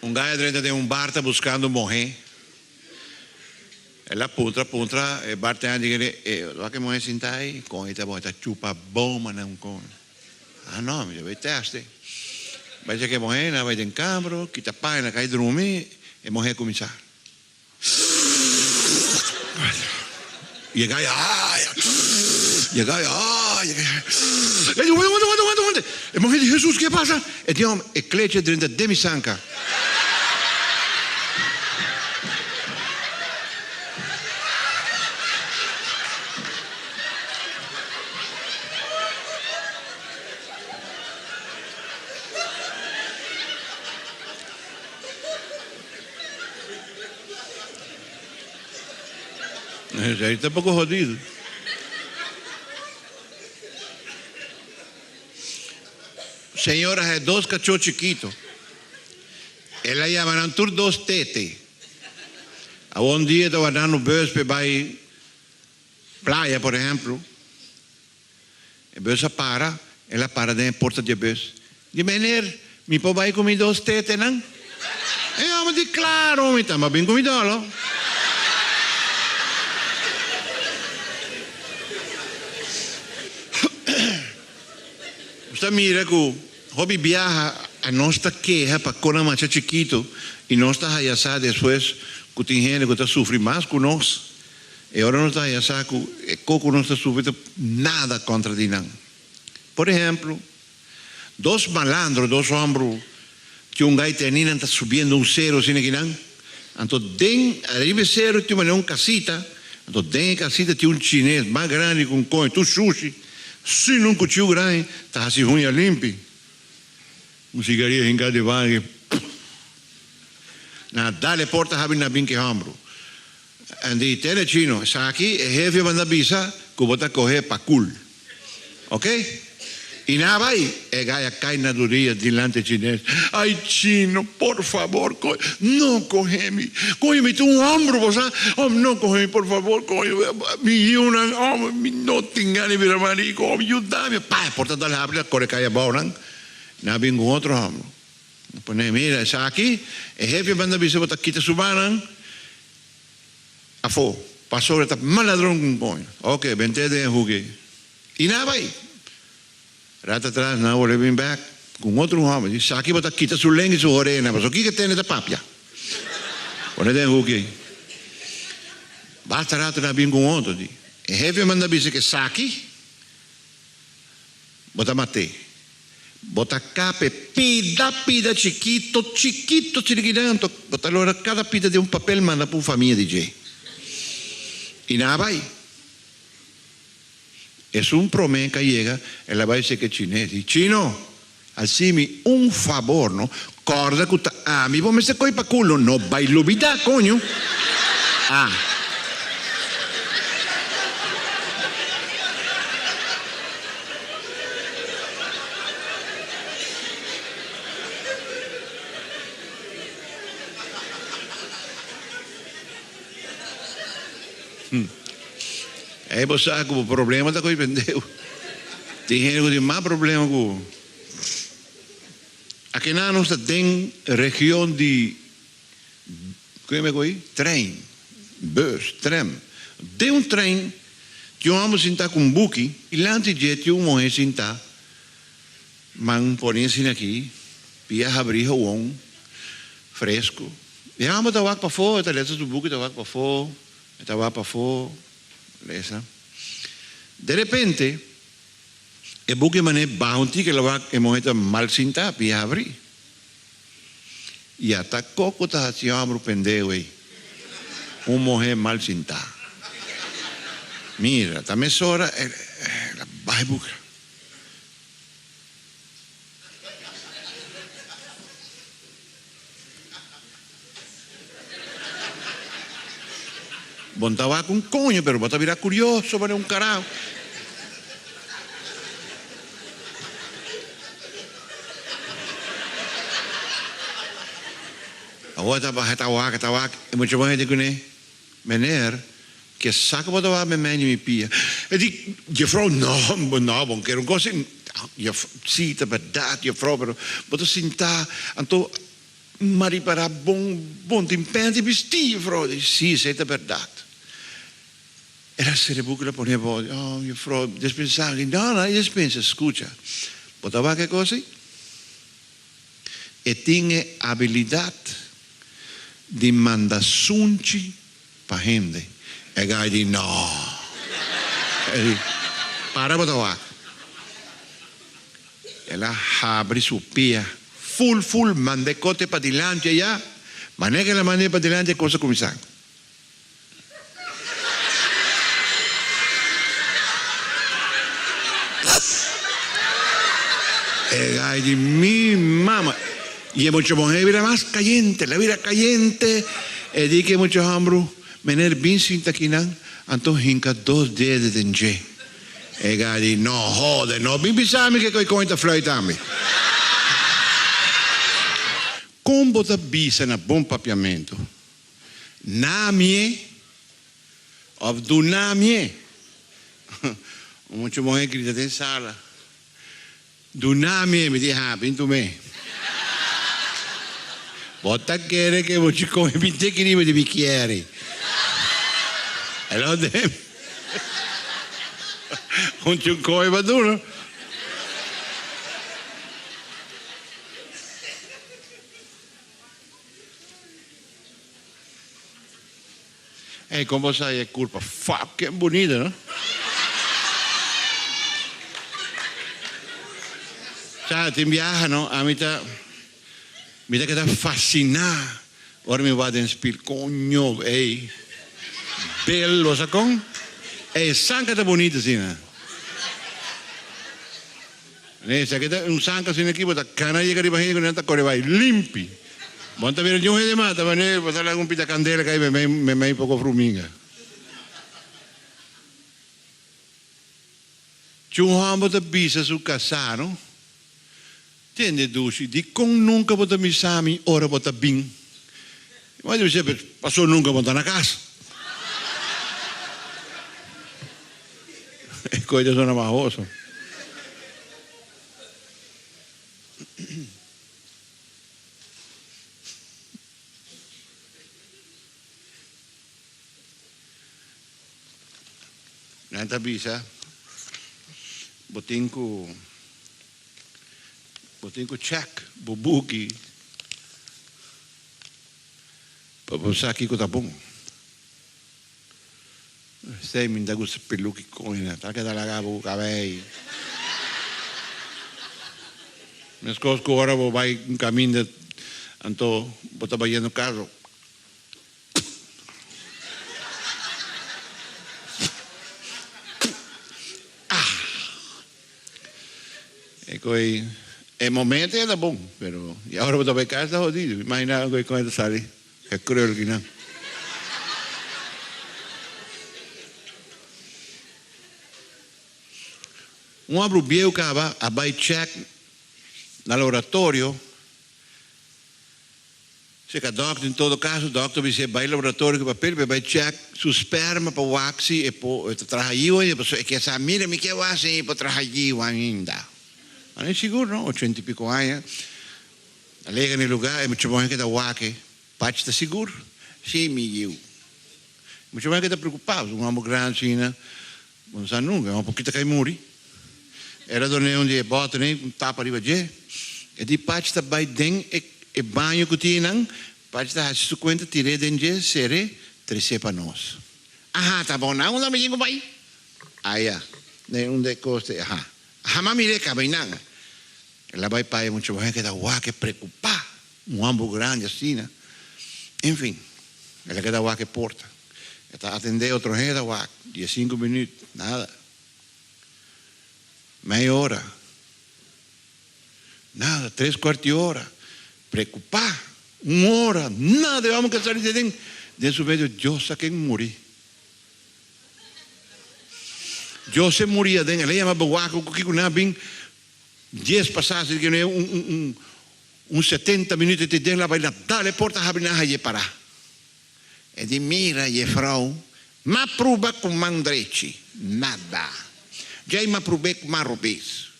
Un gaya drenta den un bar ta buskando mohé. El a puntra puntra e bartender di kende, e wak e mohé sinta ei? Kon e ta bon? E ta chupa bon manera un kon. Ah no, mi ta bai tèste. Bai cheke e mohé, nan a bai den kambro, kita paña, nan kai drumi, e mohé kuminsá. Y e gaya, ay, y e gaya, ay, e di, wanta, wanta, wanta, wanta, wanta. E muher di, Jesus, ke pasa? E di, hom, e klechi a drenta den mi sanka. Esei ta poko hodido. Señor a haña dos kachó chikito. El a yama nan tur dos Tete. Awor un dia ta wardando bus p'e bai playa, por ehemplo. E bus a para, el a para den e porta di e bus. Di, Meneer, mi por bai ku mi dos tetenan? E hòmber di, Klaro, mi tamba bin ku mi dòlò. Bo ta mira ku hopi biaha anos ta keha pa kon a masha chikitu i nos ta haya sa despues ku tin hende ku ta sufri mas ku nos. E ora nos ta haña sa ku e kos ku nos ta sufri ta nada kontra di nan. Por ehèmpel, dos malandro, dos hòmber tin un gai teni nan ta subiendo un seru asina kinan, anto den ariba e seru tin manera un kasita, anto den e kasita tin un chines mas grandi ku un koño, tur shushi, sin un kuchiu grandi ta hasi huña limpi. Un sigaria hinká den baño, nan a dal e porta habri nan a bin ku e hòmber. Andy, Tene chino, esaki e hefe manda bisa ku bo ta kohe pa kul. Ok? I nan a bai, e gai a kai na rudia dilanti e chines. Ai chino, por fabor, kohe, no kohe mi. Kohe mi ta un hombro, bo sa. Hom, no kohe mi, por fabor, kohe mi yiunan, hom, mi no tin gana di bira marico, hom, yuda mi. Pa, e porta dal habri, a kore kai abou nan. Nan a bin ku un otro hombro. A pone, Mira, esaki, e hefe manda bisa bo ta kita su mannan afó, pasobra e ta mas ladron ku un koño. Oke, bent'é den e huki. I nan a bai. Rat atras nan a wòrdu bin bèk ku un otro hòmber. Di, Esaki bo ta kita su lenga i su oreha, pasobra kiko e tende ta papia? Pone den huki ei. Basta rato nan a bin ku un otro di. E hefe a manda bisa ku esaki bo ta mat'é. Bo ta kap'e pida pida chikito chikito chirikinan anto bo ta lora kada pida den un papel manda pa un famia di dje. I nan a bai. Esun promé ka yega, el a bai seka e chines di, Chino, hasi mi un fabor no, kòrda ku ta ami bo mester koi pa kulo, no bai lubidá, koño. Ah. Ei bo sa ku bo problema ta ku e pendeu. Tin hende ku tin mas problema ku bo. Akinan nos ta den region di, ku yama e ku ei? Trein, bus, tram. Den un trein tin un hòmber sintá ku un buki i lanti dje tin un muhé sintá, man pone asina aki, pia habrí howon, fresku. E hòmber ta wak pafó, e ta lesa su buki ta wak pafó. E ta wak pafó, lesa. De repente, e buki man'é baha un tiki, el a wak e muhé ta mal sintá, pia habrí. I ata koko ta hasi hòmber pendeu ei, un muhé mal sintá. Mira, ta mesora el a baha e buki. Bo no ta wak un koño, pero bo ta bira kurioso manera un karaho. Awor ta baha, ta wak, ta wak, e mucha muhé di kuné, Meneer, ke sa ku bo ta wak mi mei di mi pia? E di, Jefrou, no, no, bo no kere un kos asina. Sí, ta bèrdat, jefrou, pero bo ta sintá, anto M'a ripará bon bon tin pena di bistí, juffrouw. Di, Sí, esei ta bèrdat. El a sera e buki, el a pone abou. Di, Oh, juffrouw, despensá mi. Di, No, no e despensa. Skucha, bo ta wak e kos ei? E tin e abilidat di manda sunchi pa hende. E gai di, No. E di, Para bo ta wak. El a habri su pia ful ful manda e kote padilanti ayá. Manera ku el a mand'é padilanti e kos a kuminsá. E gai di, Mi mama! I e mucha muhé bira mas kayente, el a bira kayente. E di ku e mucha hòmbru, Meneer, bin sinta akinan, anto hinka dos dede den dje. E gai di, No hode, no bin bisa mi ke koe koe ta fluit ami. Kon bo ta bisa na bon papiamentu, Na mie of duna mie? Un mucha muhé grita den sala, Duna mie, mi di, Ha, bin tum'é. Bo ta kere ke bo chikon e bin teki riba di mi kieri. Hello Demi. Un chunkoe pa duna. Ey, kon bo sa e kurpa fucking bunita, no? Sa, tin biaha, no, ami ta, mi ta keda fasiná ora mi wak den spil. Koño, ey, bel, bo sa kon? Ey, sanka ta bunita asina. Ne, esaki ta un sanka asina aki, bo ta kana yega riba hende ku nan ta kore bai limpi. Bo no ta mira niun hende mata, ma ne, bo ta laga un pita kandela kai memei memei poko fruminga. Cu un hòmber ta bisa su kasá, no? Tende dushi, dikon nunka bo ta misa mi ora bo ta bin? E muhé ta bisa, Pasobra nunka bo ta na kas. E koe ta sona mahoso. Nan ta bisa, Bo tin ku bo tin ku check bo buki. Pa bo sa kiko ta bon. Esei mi ta gusta peluki koina, ta keda laga bo ku kabei. Meskos ku ora bo bai un kaminda anto bo ta bayendo karo. Ah! E koi e momento e ta bon, pero y ora bo ta bai kas ta hodido. Imagina ku e koi ta sali e krul kinan. Un abru bieu kaba a bai check na laboratorio. Seka dòkter, en todo kaso dòkter bis'é bai laboratorio ku papel pa e bai chèk su sperma pa wak si e por e ta traha yiu ainda pasobra e ke sa mira mi ke wak si e por traha yiu ainda. Ano e sigur no, ochenta i piko aña a lega na e lugá e mucha muhé ke ta wak e pachi ta sigur si mi yiu. E mucha muhé ke ta preokupá pasobra un hòmber grandi asina bo no sa nunka e hòmber por kita kai muri. El a dun'é un di e bòternan ku tapa riba dje. E di Pachi ta bai den e baño ku tin einan. Pachi ta hasi su kuenta, tir'é den dje, ser'é, tres'é pa nos. Aha, ta bon. Nan unda mi tin ku bai? Aya, den un di e kos te. Aha. Aha, m'a mir'é kaba einan. El a bai pa e mucha muhé keda wak e preokupá. Un hòmber grandi asina. Enfin, el a keda wak e porta. E ta atendé otro hende ta wak. Diesinku minüt, nada. Mei ora. Nada, tres kuart di ora. Preokupá. Un ora. Nada, e hòmber ke sali di den. Den su medio, Dios sa ken muri. Dios e muri aden. El a yama bewaker ku kiko nan a bin dies pasá, asina ke un, un, un, un setenta minuto te den la bai na dal e porta habri nan haye pará. E di mira jefrou, m'a pruba ku man drechi, nada. Djei m'a prub'é ku man robes,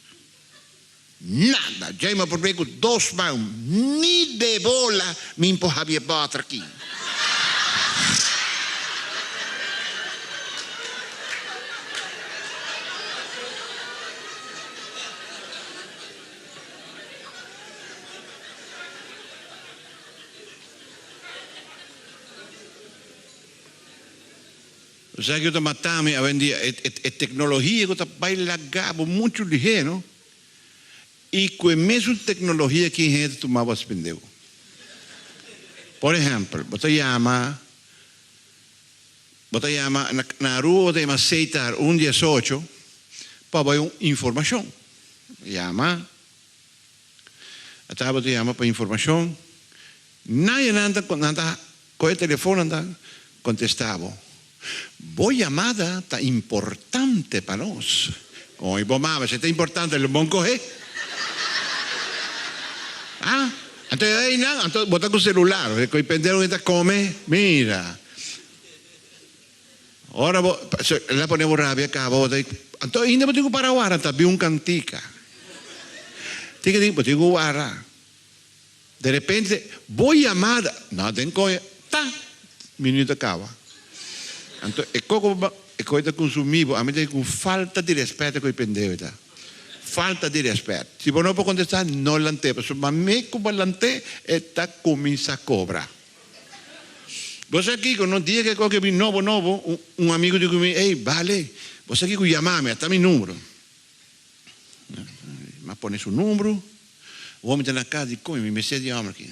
nada. Djei m'a prub'é ku dos man, ni de bola mi por habri e bòter aki. Sa ku ta mata mi awendia e teknologia ku ta bai laga bo muchu lihé no i ku e mesun teknologia ki hende ta tuma bo a spende bo. Por ehèmpel bo ta yama bo ta yama na Aruba bo ta yama Setar un diesocho pa bai un informashon yama A tabata yama pa informashon. Naye nan ta nan ta kohe telefon nan ta kontestá bo. Bo yamada ta importante pa nos. Oy bo mama si ta importante lo bon kohe. Ah, anto e einan anto bo ta ku selular e koe pendeho ta kome mira. Ora bo el a pone bo rabia kaba bo ta di anto ainda bo tin ku para wara ta bin un kantika. Tin ke tin bo tin ku wara. De repente bo yamada no den koe ta minuto a kaba. Anto e koko bo e koe ta kunsumi bo ami ta di ku falta di rèspèt e koe pendeho ta. Falta di rèspèt. Si bo no por kontestá no lant'é pasobra mame ku bo lant'é e ta kuminsá kobra. Bo sa kiko, no dia ke koke bin nobo nobo, un amigo di ku mi, ey, bale, bo sa kiko yama mi, ata mi numero. Mi a pone su numero, awor mi ta na kas di koño, mi mester di e homber aki.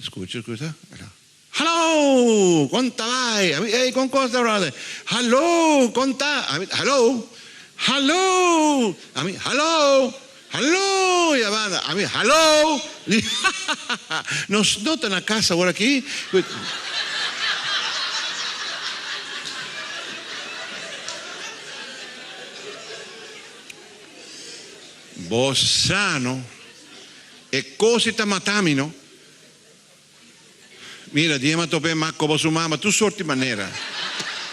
Skucha, skucha, Hallo, kon ta bai? Ami, ey, kon kos ta brother? Hallo, kon ta? Ami, hallo, hallo, ami, hallo, hallo, y a banda, ami, hallo, nos no ta na kas awor aki. Bo sa no, e kos ei ta mata mi no. Mira, di ema tope mak koba su mama tur sort di manera.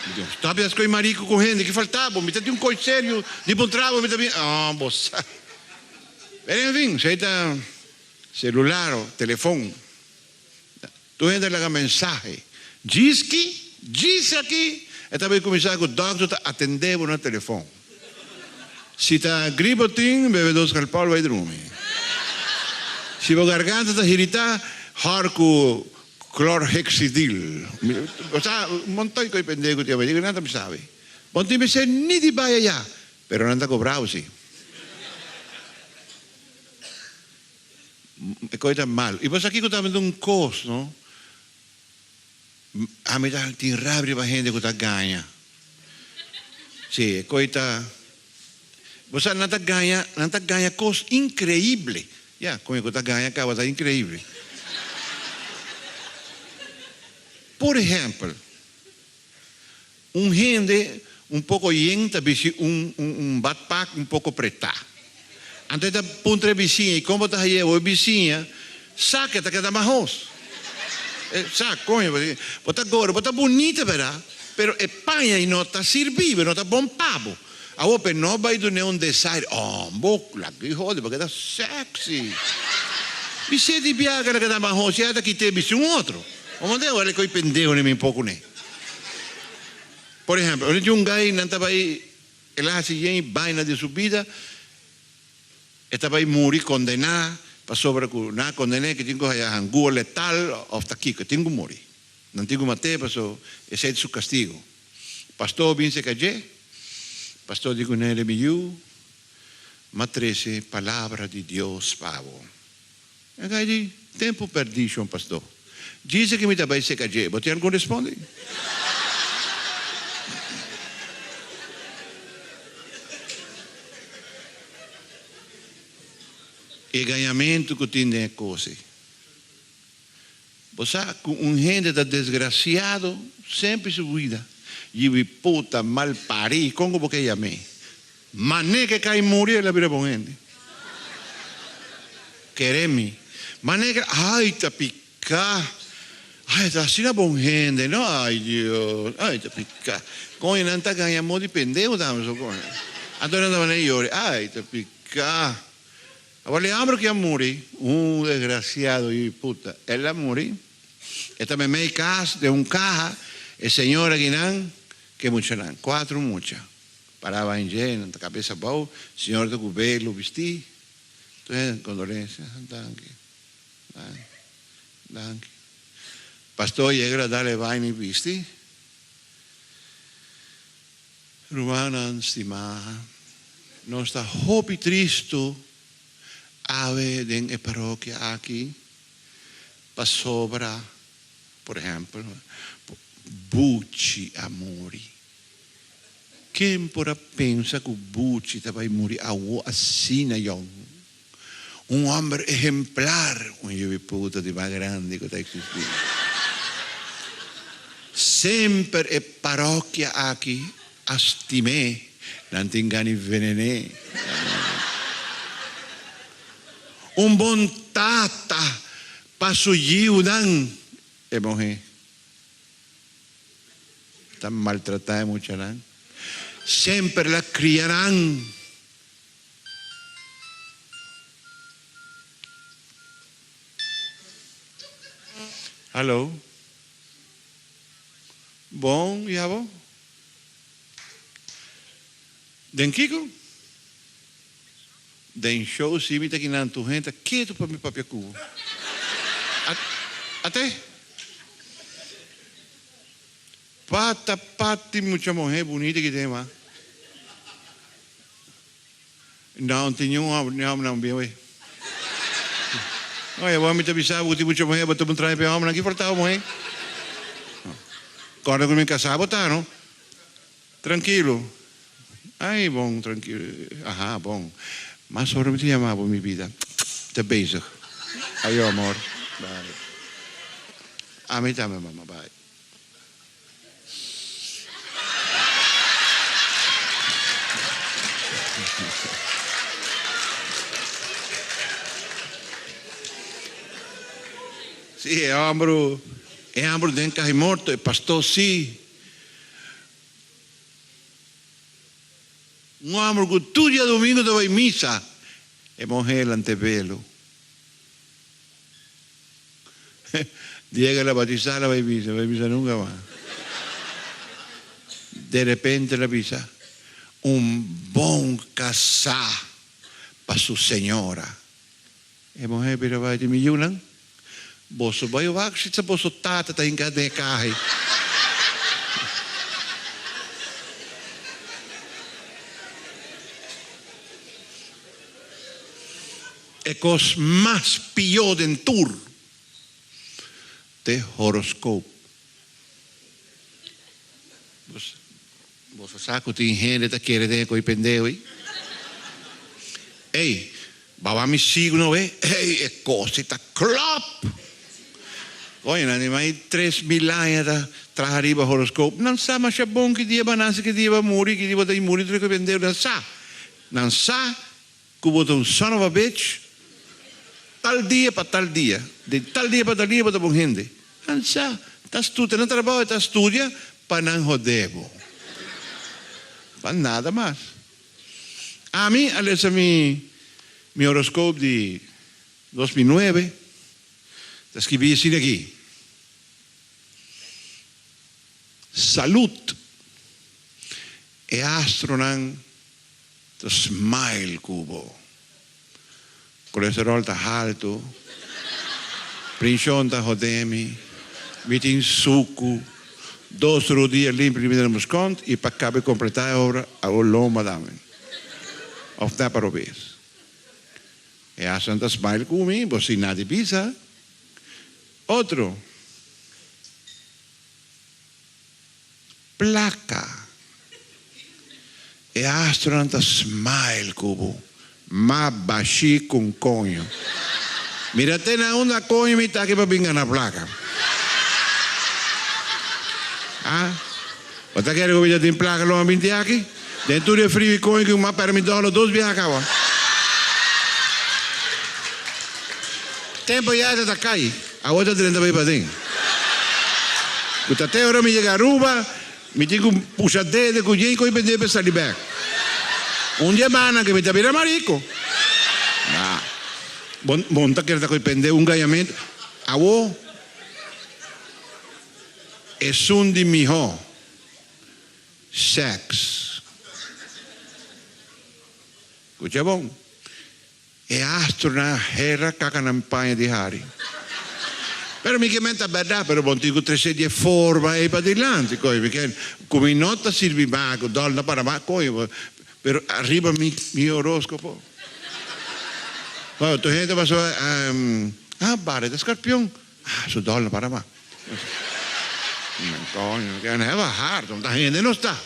Mi di, Stop di haci marico cu hende, ki falta bo? Mi ta tin un coy serio di puntra bo, mi ta bin, oh, bo sa. Pero en fin, esey ta celular o telefon. Tur hende laga mensahe. Djis ki, djis aki, e ta bay cuminsa cu doctor ta atende bo na telefon. Si ta grip bo tin, bebe dos Calpol bay drumi. Si bo garganta ta hirita, Hòr ku chlorhexidil. Osea, un montòn kos pendeho ku tin awe, nan ta bisa awe. Bo no tin mester ni di bai ayá, pero nan ta kobra bo si. E kos ta mal. I bo sa kiko ta un kos, no? Ami ta tin rabia riba hende ku ta gaña. Sí, e kos ta. Bo sa, nan ta gaña, nan ta gaña kos inkreible. Ya, kon e ku ta gaña kaba ta inkreible. Por ehèmpel, un hende un poko yen ta bisti un un badpak un poko pretá. Anto e ta puntra e bisiña, i kon bo ta hañ'é? E bisiña sa ke ta keda mahos. E sa, koño, bo ta gordo, bo ta bunita, bèrdat? Pero e paña ei no ta sirbi bo, no ta bon pa bo. Awor pe no bai dun'é un desaire, oh, bo laga i hode, bo keda sexy. Bis'é di biaha ke ta keda mahos, ya ta kit'é bisti un otro. Bo manda e ora e ko'i pendeho ni mi poko n'e. Por ehempel, ora tin un gai nan ta bai, el a hasi yen i baina di su bida, e ta bai muri kondená pasobra ku nan a konden'é ke tin ku haya hangua letal òf ta kiko, e tin ku muri. Nan tin ku mat'é paso esei ta su kastigu. Pastor bin serka dje, pastor di kuné mi yu, m'a trese palabra di Dios pa bo. E kai di, Tempu pèrdí, shon pastor. Djise ku mi ta bai serka dje, bo tin algun respondi? E gañamentu ku tin den e kos ei. Bo sa cu un hende ta desgraciado semper su vida yibi puta mal pari con cu bo ke yam'e mane ke cay muri el a bira bon hende kere mi mane ke ay ta pica ay ta asina bon hende no ay Dios ay ta pica coño nan ta gaña mo di pendeho tambe so coño anto nan ta mane yori ay ta pica. Awor Leandro ki a muri, un desgraciado yu di puta, el a muri, e ta memey cas den un caha, e señora kinan ke muchanan, cuatro mucha, paraba en dje, nan ta cabes abou, señora ta cu velo bisti, tur hende condolencia, danki, danki, danki. Pastor yega la dal e vaina y bisti, Rumannan stimá, nos ta hopi tristu awe den e parokia aki pasobra, por ehèmpel, Buchi a muri. Ken por a pensa ku Buchi ta bai muri awo asina yòn? Un hòmber ehemplar, un yu di puta di mas grandi ku ta eksistí. Semper e parokia aki a stim'é, nan tin gana di venen'é. Un bon tata pa su yiunan, e muhé ta maltratá e muchanan. Semper el a kria nan. Hallo. Bon, y abo? Den kiko? Den show si mi ta kinan tur hende ta ketu pa mi papia ku bo. Ate? Pata pati mucha muher bunita ki den ma. No tin niun hòmber, ni hòmbernan bien wei. Oye, bo mi ta bisa bo ku tin mucha muhé, bo ta puntra mi pa e hòmbernan, ki faltaba muhé? Kòrda ku mi kasá bo ta, no? Trankilo. Ai, bon, trankilo. Aha, bon. Mas ora mi ta yama bo, mi bida. Mi ta bezig. Ayo, amor. Bai. Ami tambe, mama. Bai. Sí, e hòmber, e hòmber den kahi morto, e pastor sí. Un hòmber ku tur diadomingo ta bai misa, e muhé lant'é belo. Dia ke el a batisá el a bai misa, el a bai misa nunka mas. De repente el a bisa, Un bon kasá pa su señora. E muhé bira bai di mi yunan. Boso bai wak si ta boso tata ta hinka den e kaha ei. E kos mas pió den tur t'e horoscoop. Boso sa ku tin hende ta kere den e koi pendeu ei? Ey, bawa mi signo we. Ey, e kos ei ta klòp! Koño, nan di mai 3000 aña ta traha riba horoscoop. Nan sa masha bon ki dia bo a nase, ki dia bo a muri, ki dia bo ta muri tur e koi pendeu. Nan sa. Nan sa ku bo ta un son of a bitch tal dia pa tal dia. Di tal dia pa tal dia bo ta bon hende. Nan sa, ta studia, nan trabou e ta studia pa nan hode bo. Pa nada mas. Ami a lesa mi mi horoscoop di 2009, ta skibi asina aki, Salud! E astronan ta smile ku bo. Kolesterol ta haltu, prinshon ta hode mi, mi tin suku, dos rodia limpi di mi na muskont i pa kabe kompletá e obra awor lomba dame òf tapa robes. E asan ta smile ku mi, bo sin nada di bisa. Otro. Plaka. E astronan ta smile ku bo. Ma bashí ku un koño. Mira te na unda koño mi ta aki pa bin gana plaka. Ah? Bo ta kere ku mi ta tin plaka lo a binti aki? Den tur e friu i koño ku mi a pèrdè mi dòler dos biaha kaba. Tempo ya ta ta kai. Awor ta drenta bai paden. Ku ta te ora mi yega Aruba, mi tin ku pusha dede ku yen ko'i bendé pa sali bèk. Un di e mannan ke mi ta bira marico. Nah. Bo bo no ta kere ta ko'i pendé un gañamentu. Awor, esun di mihó sèks. Kucha bon. E astronan hera kaka nan paña di hari. Pero mi ke men ta bèrdat, pero bon tin ku trese di e forma ei padilanti, koño. Mi ke ku mi no ta sirbi mas, ku dòl no para mas, koño, pero ariba mi mi horóskopo. Bueno, tur hende pasó, ah, Barry ta skarpion. Ah, su dòl no para mas. Koño, mi ke have a heart, ta hende no sta.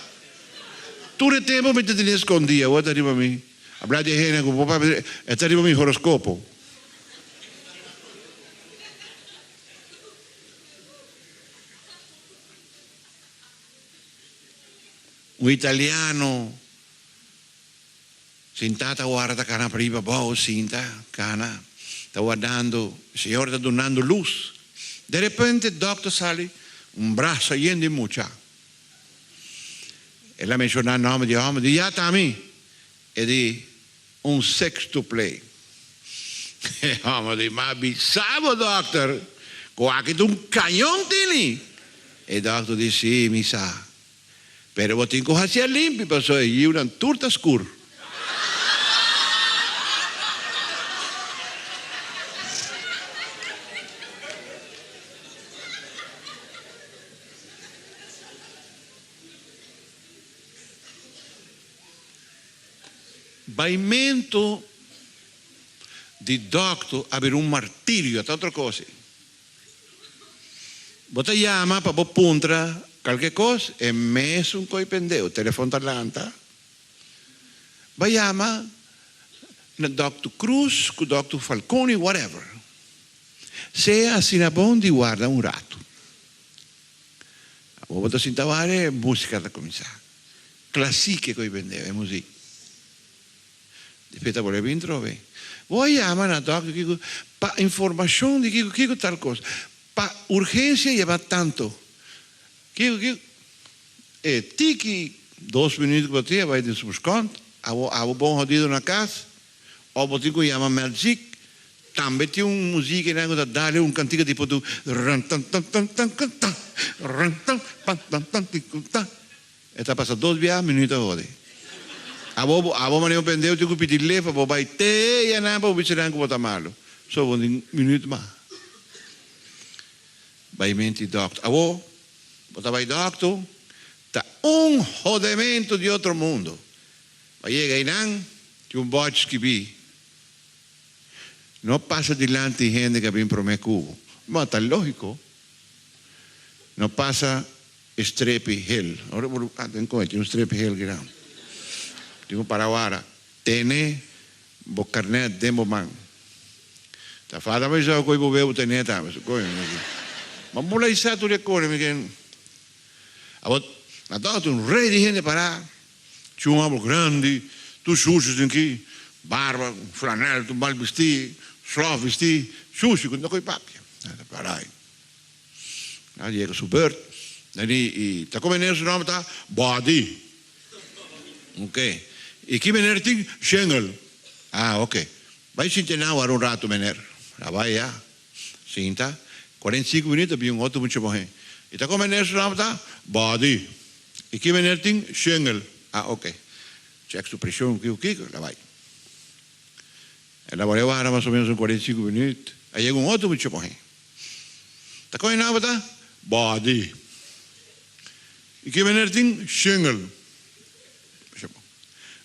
Tur e tempu mi ta tene skondí, awor ta riba mi. Habla di e hende ku bo papia, e ta riba mi horoskopo. Un italiano sintá ta warda kana p'riba abou, sinta kana ta wardando, e señor ta dunando lus. De repente dòkter sali un brasa yen di mucha. El a menshoná nòmber di e hòmber, di ya ta mi. E di, Un sextuple. E hòmber di, Ma bisa bo dòkter, ku aki ta un kañon tini. E dòkter di, Sí, mi sa. Pero bo tin ku hasié limpi pasobra e yiunan tur ta skur. Baimento di dokter a bira un martirio, ta otro kos ei. Bo ta yama pa bo puntra kalke kos, e mesun koi pendeu, telefon ta lanta. Bo a yama na dokter Cruz ku dokter Falconi, whatever. Sea asina bon di warda un ratu. Abo bo ta sinta wak e musica ta cuminsa. Classique cu e bende e music. Despues ta bolbe bin trobe. Bo a yama na dokter kico pa informacion di kico kico tal cos. Pa urgencia yama tanto. Kico kico e tiki dos minuut cu bo tin a bay den su buscont. Abo abo bon hodido na cas. Of bo tin ku yama Melzik, tambe tin un muzik einan ku ta dale un kantika tipo tu ran tan tan tan tan kan tan, ran tan pan tan tan tin kun tan. E ta pasa dos biaha minuut a hode. Abo bo abo manera un pendeu tin ku pidi lef pa bo bai te yanan pa bo bisa nan ku bo ta malu. So bo tin minuut mas. Bai menti dòkter. Awor, bo ta bai dòkter, ta un hodementu di otro mundu. Bo yega einan, tin un bòchi skibí, No pasa dilanti hende ku a bin promé ku bo. Bo, ta lógiko. No pasa e strepi hel. Ora bo ah, den koe tin un strepi hel kinan. Tin ku para wara. Tene bo karnèt den bo man. Ta falta pa bisa koe bo beu tene tambe. Su koe mi ki. Ma bula isa tur e kore mi ken. Abo na dòkter un rei di hende pará. Tin un hòmber grandi, tur shushi sin ki, barba, flanèl tur mal bistí, slòf bistí, shushi ku no koe papia. Na ta pará ei. Na yega su bèrt, na di i ta ku meneer su nòmber ta Bòdi. Oke. I ki meneer tin? Shengel. Ah, oke. Bai sinta nan wara un ratu meneer. A bai ya. Sinta. 45 minuut a bin un otro mucha muhé. I ta ku meneer su nòmber ta Bòdi. I ki meneer tin? Shengel. Ah, oke. Chèk su preshon, kiko kiko. El a bai. El a wara wara mas o ménos un 45 minuut. A yega un otro mucha muhé. Ta kon e nòmber ta? Bòdi. I ki meneer tin? Shengel.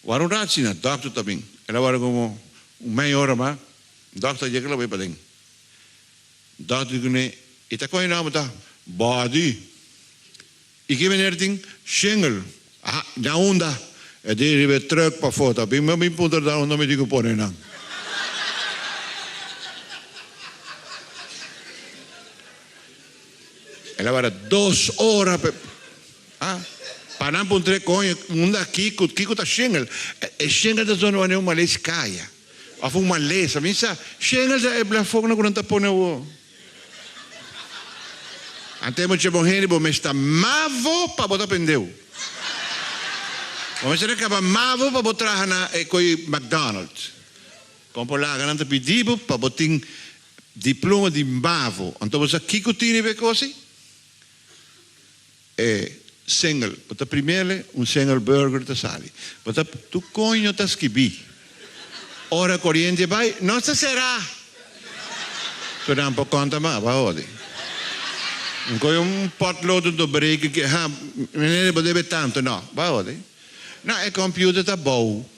Wara un rat asina, dòkter ta bin. El a wara komo un mei ora mas, dòkter a yega el a bai paden. Dòkter di kuné, I ta kon e nòmber ta? Bòdi. I ki meneer tin? Shengel. Aha, na unda? E di riba e trùk pafó. Ta bin bin puntra ta unda mi tin ku pone nan. El a wara dos ora pa ah pa nan puntr'é koño unda kiko kiko ta shengel. E shengel ta zona manera un males kaya òf un malesa. Mi sa shengel ta e blafòknan ku nan ta pone awor. Ante mucha bon hende bo mes ta mavo pa bo ta pendeu. Bo mester a kaba mavo pa bo traha na e koe McDonald's. Kon por laga nan ta pidi bo pa bo tin diploma di mavo. Anto bo sa kiko tin riba e kos ei? E single. Bo ta primele un single burger ta sali. Bo ta tu koño ta skibí. Ora koriente bai, nos ta será! So nan por konta mas, bo a hodi. Un koe un potlood un dobreke ke ha, meneer bo debe tanto. No, bo a hodi. No, e computer ta bou.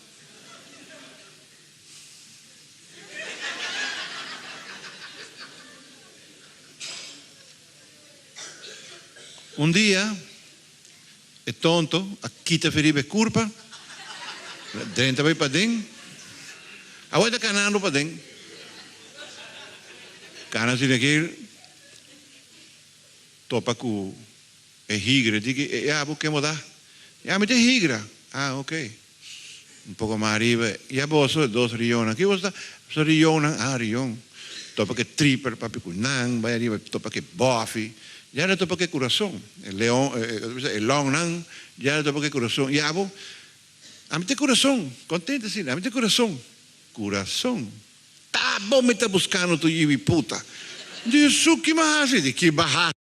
Un dia e tonto a kita fi riba e kurpa, drenta bai paden, awor e ta kanando paden. Kana asina aki topa ku e higra, di ki, Ya bo ken bo ta? Ya mi ta e higra. Ah ok. Un poko mas ariba, ya boso dos rionnan. Ki boso ta? Boso rionnan. Ah rion. Topa ke triper papia ku nan, bai ariba topa ke bòfi. Ya no topa ke kurason. E leon, e lònnan, ya no topa ke kurason. Ya bo, ami ta e kurason. Kontento asina, ami ta e kurason. Kurason? Ta bo mi ta buskando tu yibi puta. Di su ki mi a hasi? Di ki bo a hasi?